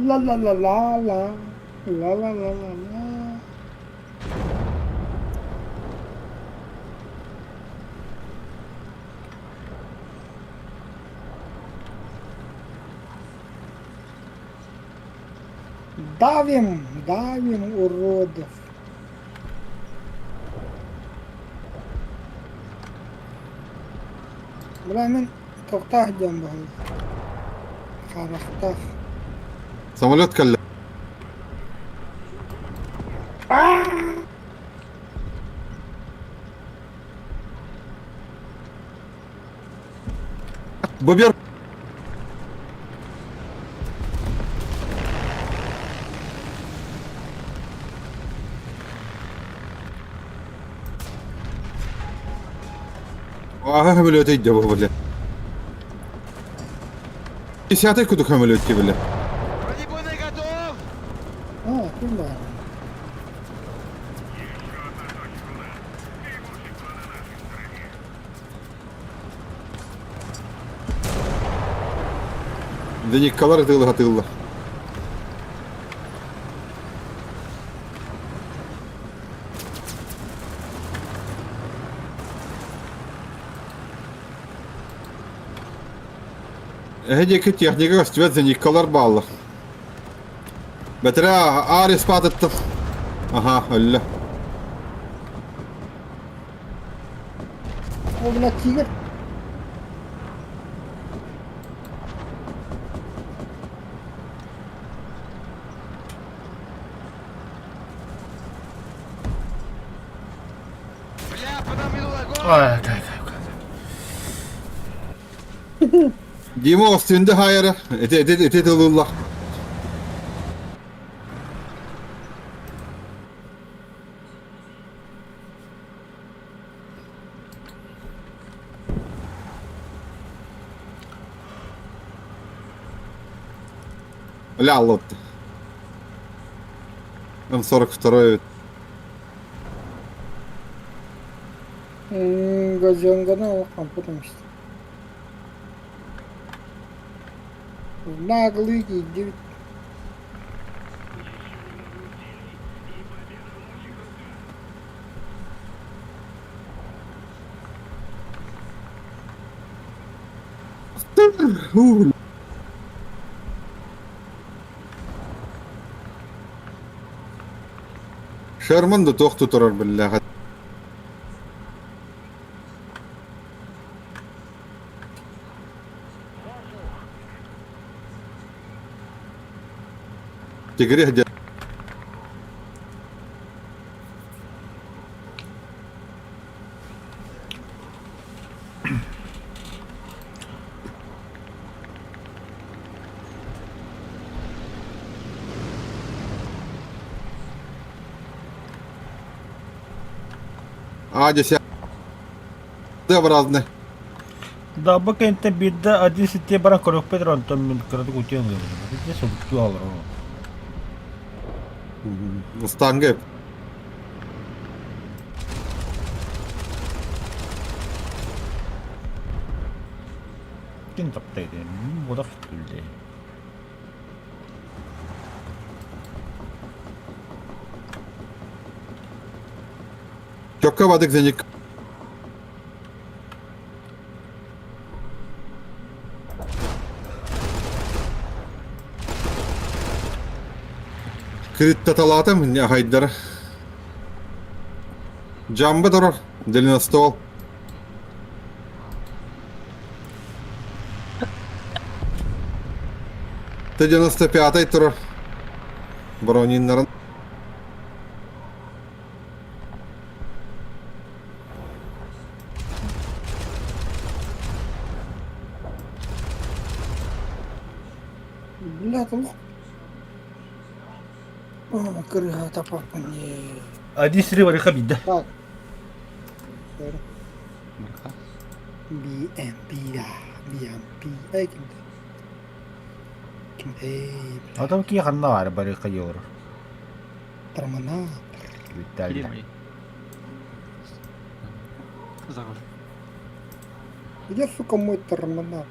La la la la la. La la la la la. Давим, давим уродов. Бля, мин тохтоох диэн баһылык. Харахтаах. Самолет кэллэ. Бобер Ага, самолет идет, бля. Десятый куда самолет бля. Бронебойный готов! А, ким баар? Дениккалар ытыылла Эһэ диэки техника көстүбэт зениккалар бааллар. Бэтэрээ Арис паатыттым. Аха, өллө. О, бля, тигр. Бля, по нам идут огонь! Ай, кай, кай, кай. Дима остүндэ хайара. Ити ити ити тылылла. Ля, лот. М42. Газонганы алып işte. Наглый киирдибит. Шерман да туох тутарар биллэҕэ. Тигри где? А, десять. Т-образный. Да, бу кэнтэ биирдэ один ситиэ баран көрүөхпүт эрэ онтон мин кыратык утуйан ылабын. Ити собуттуу олоробун. Мустанга. Ким таптайдын? Мин буолах күллэ. Чокка бадык зеник. Криттаталаатым, не хайдара. Джамба турар, длинноствол. Т-95 турар. Брониннарын. Бля, олох кырыһа тапаппын дии. Один сири барыха биирдэ. Так. BMP да. BMP. Эй, кимде? Кимде? Адам ки ханна бар барыха йор. Тормона. Виталий. Где, сука, мой терминатор?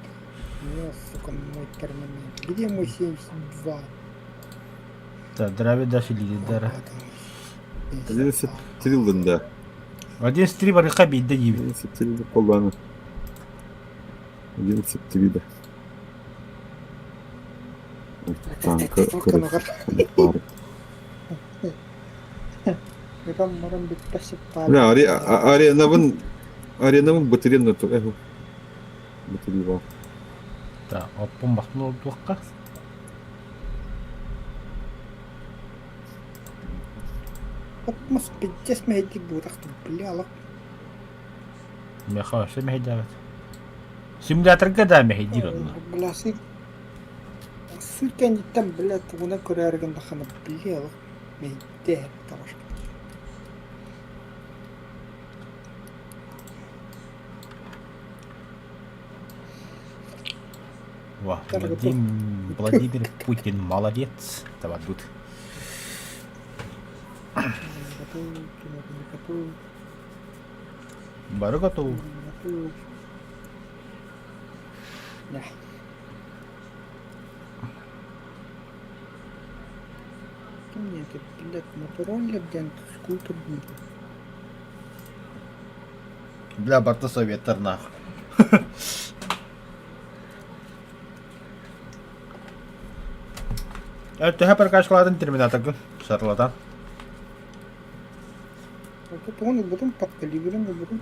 Где, сука, мой терминатор? Где мой 72? Да, драви даши лидера. 11 да. 11 барыха биирдэ диибит. 11 колланы. 11 да. Танка Канагар. баар. Ытан баран бүттэ сыппаат. Бля, аренабын аренабын бытырын да тур. Бытыры бар. Да, оппун бахтын олдуохха. Отмас пиздец мэйдик буутахтым бля алак. Меха вообще мэһэйдээбэт. Симуляторга да мэһэйдиир онно. Бля сыр сыр кэнниттэн бля тугунан көрөөрүгүн дахана бля алак мэйдээ табаш. Во, Владимир, Владимир Путин молодец. Давай тут. Бары готовы. Нет, блядь, мотороллер диэн скутер Бля, барта советтар нахуй. Төһө прокачкалаатын терминаторгын шарлатан. Тугун ылбытым, подкалиберин ылбытым.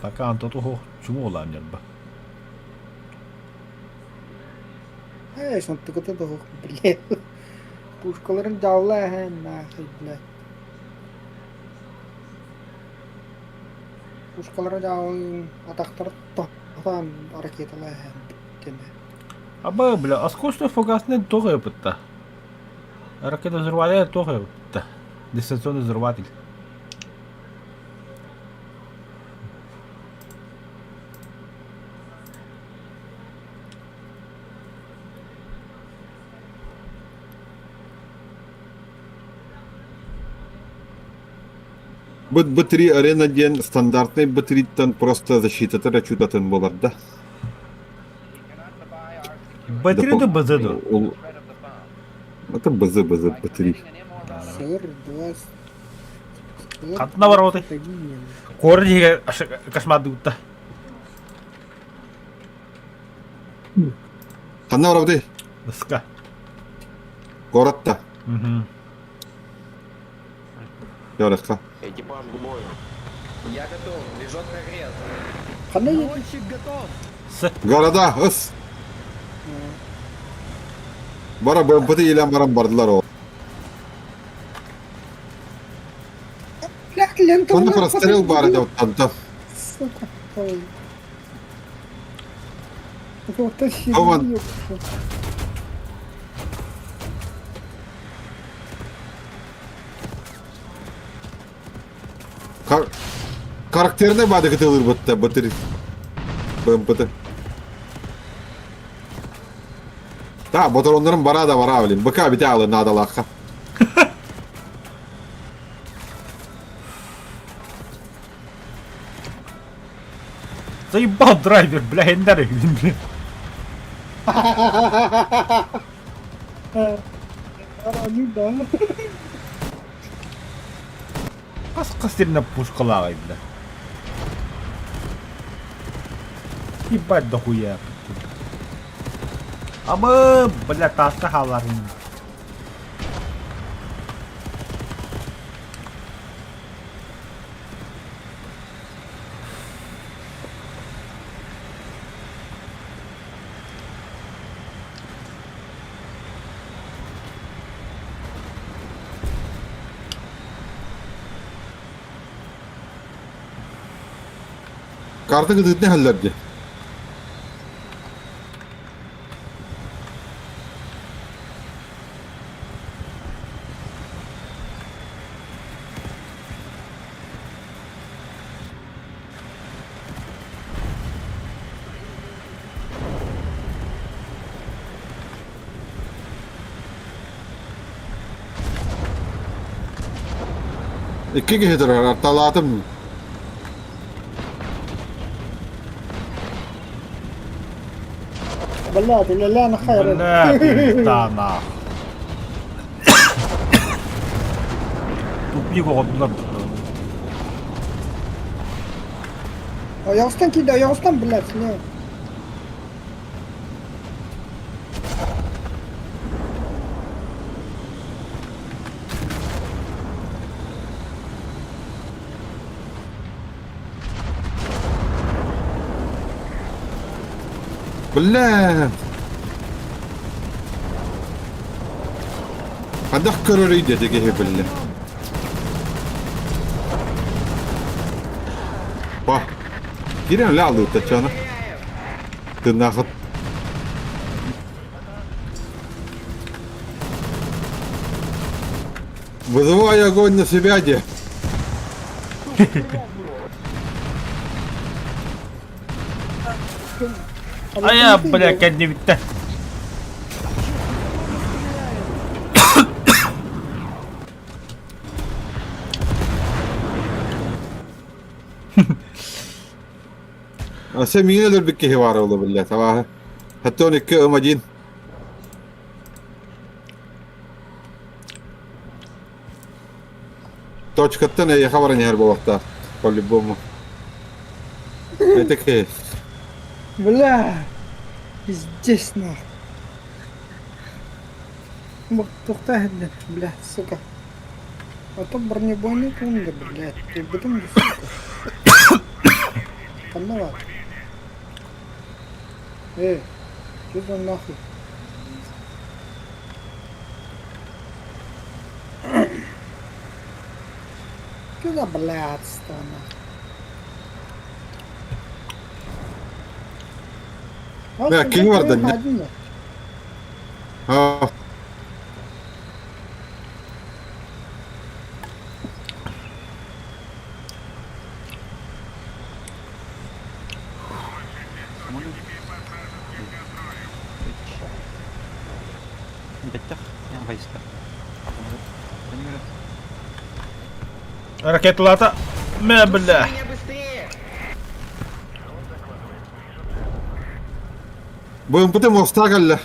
Пока антотуху чуму улаам ньырба. Ээ, сонтуката да бля. Пушкаларын дьаалла эһээн нахуй, бля. Пушкалары дьаалын атахтара тохтоон ракеталаа эһээн бүттүнэ. Аба, бля, осколочно фугасный тоҕо ыпытта. Ракета взрыватель тоҕо ыпытта. Дистанционный взрыватель. Быт Б3 арена диэн стандартный Б3-тан просто защитата эрэ чудатын буолар да. Б3 да БЗ да? Ол Это БЗ, БЗ, Б3. Сыр, два... Хантна барабытай? Куора диһигэр кошмардыгытта. Ханна барабытай? Ыска. Куоратта. Мгм. Ярыхха. Экипаж к бою. Я готов. Движок прогрет. Ханна Гонщик готов. С. Города, ыс! Бара БМП-ты илэн баран бардылар ол. Блядь, лента Онно прострел баар этэ оттон. Сука, ой. Вот это Аван. Кар... Характерный бады кытылыр бытта бытыр. БМП-ты. Да, мотороннорун бара да бара блин. БК бите алы надалахха. Заебал драйвер, бля, хендер, бля. Они, да. Хас хас сиринэ пушкалааҕай, бля. Ебать дохуя. Абы, бля, тааска хааларын. Карта кытыытын иһэллэр дии. Икки киһи турар, арталаатым. Блядь, ля-ля хайры. Бля, пизда нах. Тупик оҕотулар. Аяғыстан килде, аяғыстан, блядь, не. Бля! Хайдах көрөрүй диэтэ киһи биллэ. Ба. Кирен ля алыыта чана. Тынаахыт. Вызывай огонь на себя, де. Айа, бля, кэннибиттэн. Ася миигин өлөрбүт киһи баар буолла биллэ табааһы. Хаттон икки ым один. Точкаттан эйиэхэ баран иһэр буолуохтаах. По-любому. Это киһи. Бля, пиздец нахуй. Туохта иһиллэр, бля, сука. А то бронебойный туунда, блядь, турбутум да, сука. Ханна баар? Эй, что за нахуй? Что за блядство, нахуй? Бля, ким бар да? А, Ракеталаата. Мэ, бля. Меня быстрее! БМПТ моста кэллэ.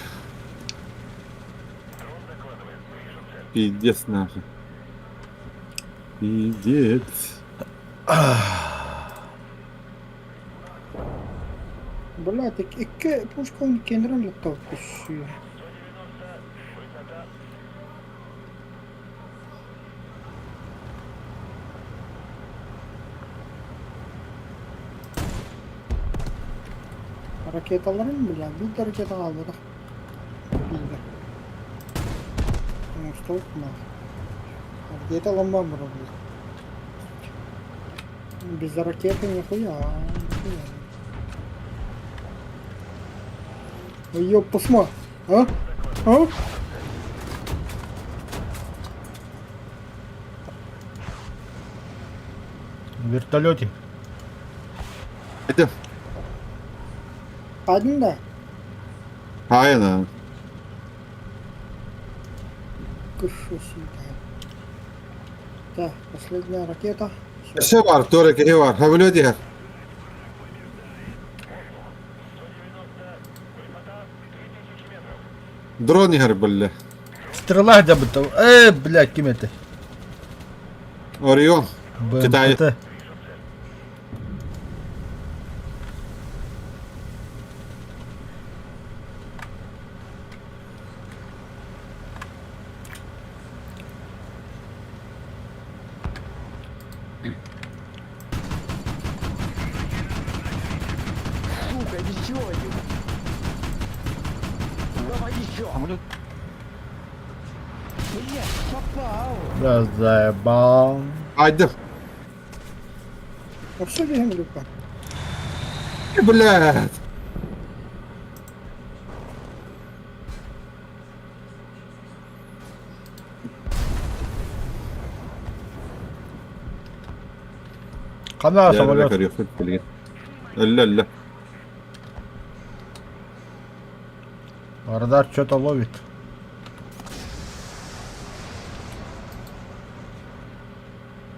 Пиздец нахуй. Пиздец. Блядь, икки пушка кенрен леттау түсүө. Ракеталарын бля, биир да ракета хаалбатах. Биир. Оҥостубут нахуй. Ракета ылан бара бля. Без ракеты нихуя. Нихуя. Ой, ёб посма. А? А? В вертолете. Это Один да? Айна. Кышу сюда. Так, последняя ракета. Всё. Өссө бар, туора киһи бар. Самолет иһэр. Дрон иһэр биллэ. Стрела где бы блядь, ким это? Орион. Китай. БМПТ. Сука, еще один! Давай еще! Блядь, попал! Да заебал. Айдым. Вообще бегем Люка. Блядь. Хана Дьэ, самолет. көрүөхпүт билигин. Өллө өллө. Радар что-то ловит.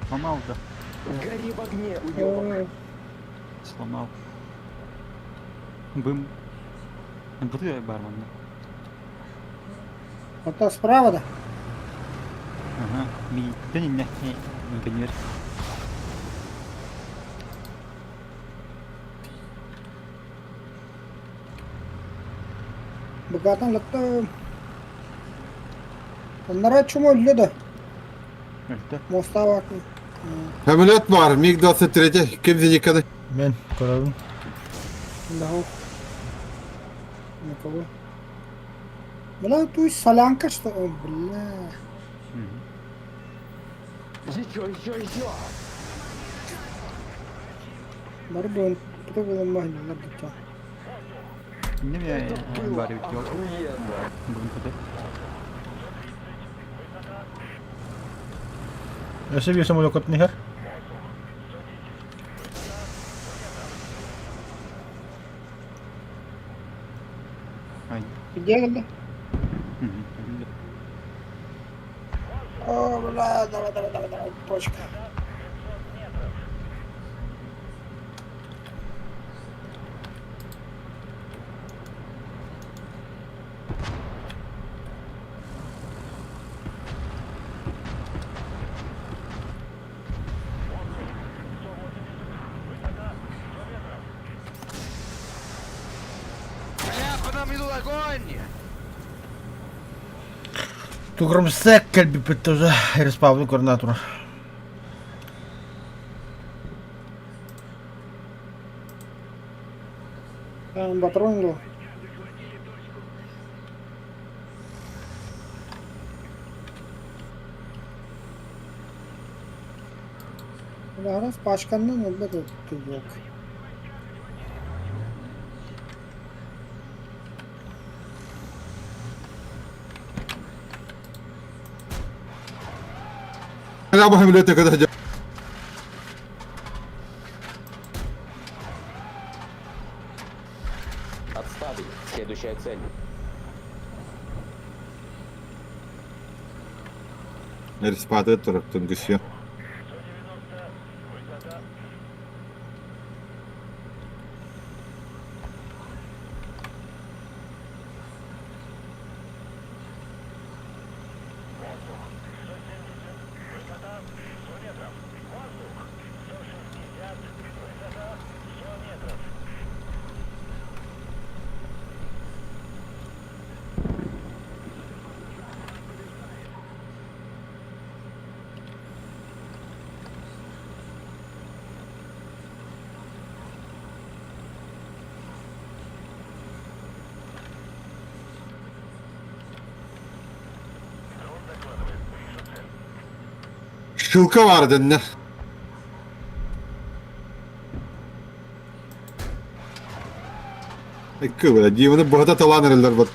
Сломал, да. Гори в огне, уёбок! Ой, Сломал. Бым. МПТ бармен, да. Вот справа да? Ага. Ми. Да не, не, не, не конверт. Богатан летта. Оннара чума өллө да. Өлтө. Моста бар. Самолет бар, МиГ-23, ким зениканы? Мен көрөбүн. Да. Никого. Бля, то есть солянка, что? О, бля. Еще, еще, еще! Барбон, прыгала магния, надо. Не Это было бары бит охуенно! Бүгүн көтө. Өссө биир самолет иһэр. Ай. Где это? О, бля, давай, давай, давай, давай, точка. Бля, по нам идут огонь! Тугрумсек кэлбиппит тоже респавны көрүнэ турар. Там патрон был. Бля, раз пачканын ылбат yok. Бу когда Отставить. Следующая цель. Респады турактын күсү. Шилка бар дэннэ. Икки бля, диваны быһата талаан эрэллэр бат.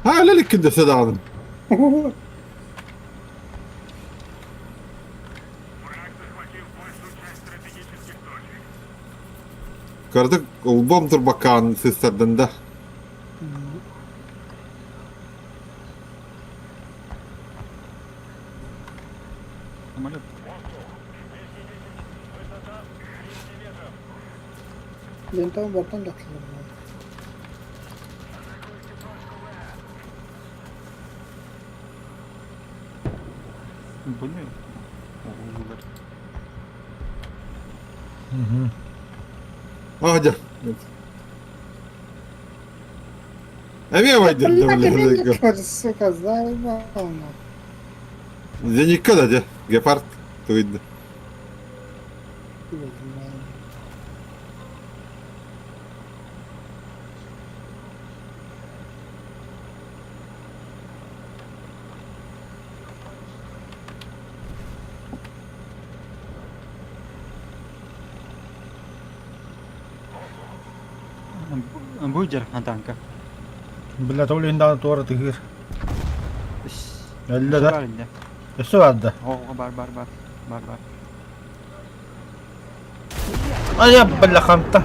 Ha öyle икки даҕаны. Враг захватил большую часть стратегических точек. Көрдүк улбом турбакаан сыстардан да. Самолет. Лентам бортан датылар. Бу не? Оҕулар. Ah дьэ. Эмиэ байдыр да бля. Сука, заебал нахуй. Зеникка да дьэ. Гепард туйда. Бу дьархан танка. Бля, то ли индан туора тыгыр. Әллә да. Бар инде. Өссө бар да. О, бар бар бар. Бар бар. Ай, бля, хамта.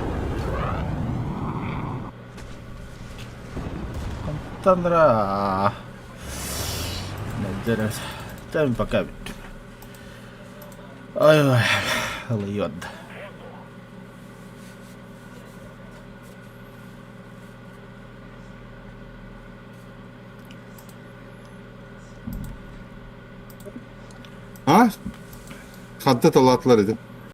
Хамтанра. Нәдерәс. Тәм пока бит. Ай, ай, ылыйод. А? Ханта талаатылар эти.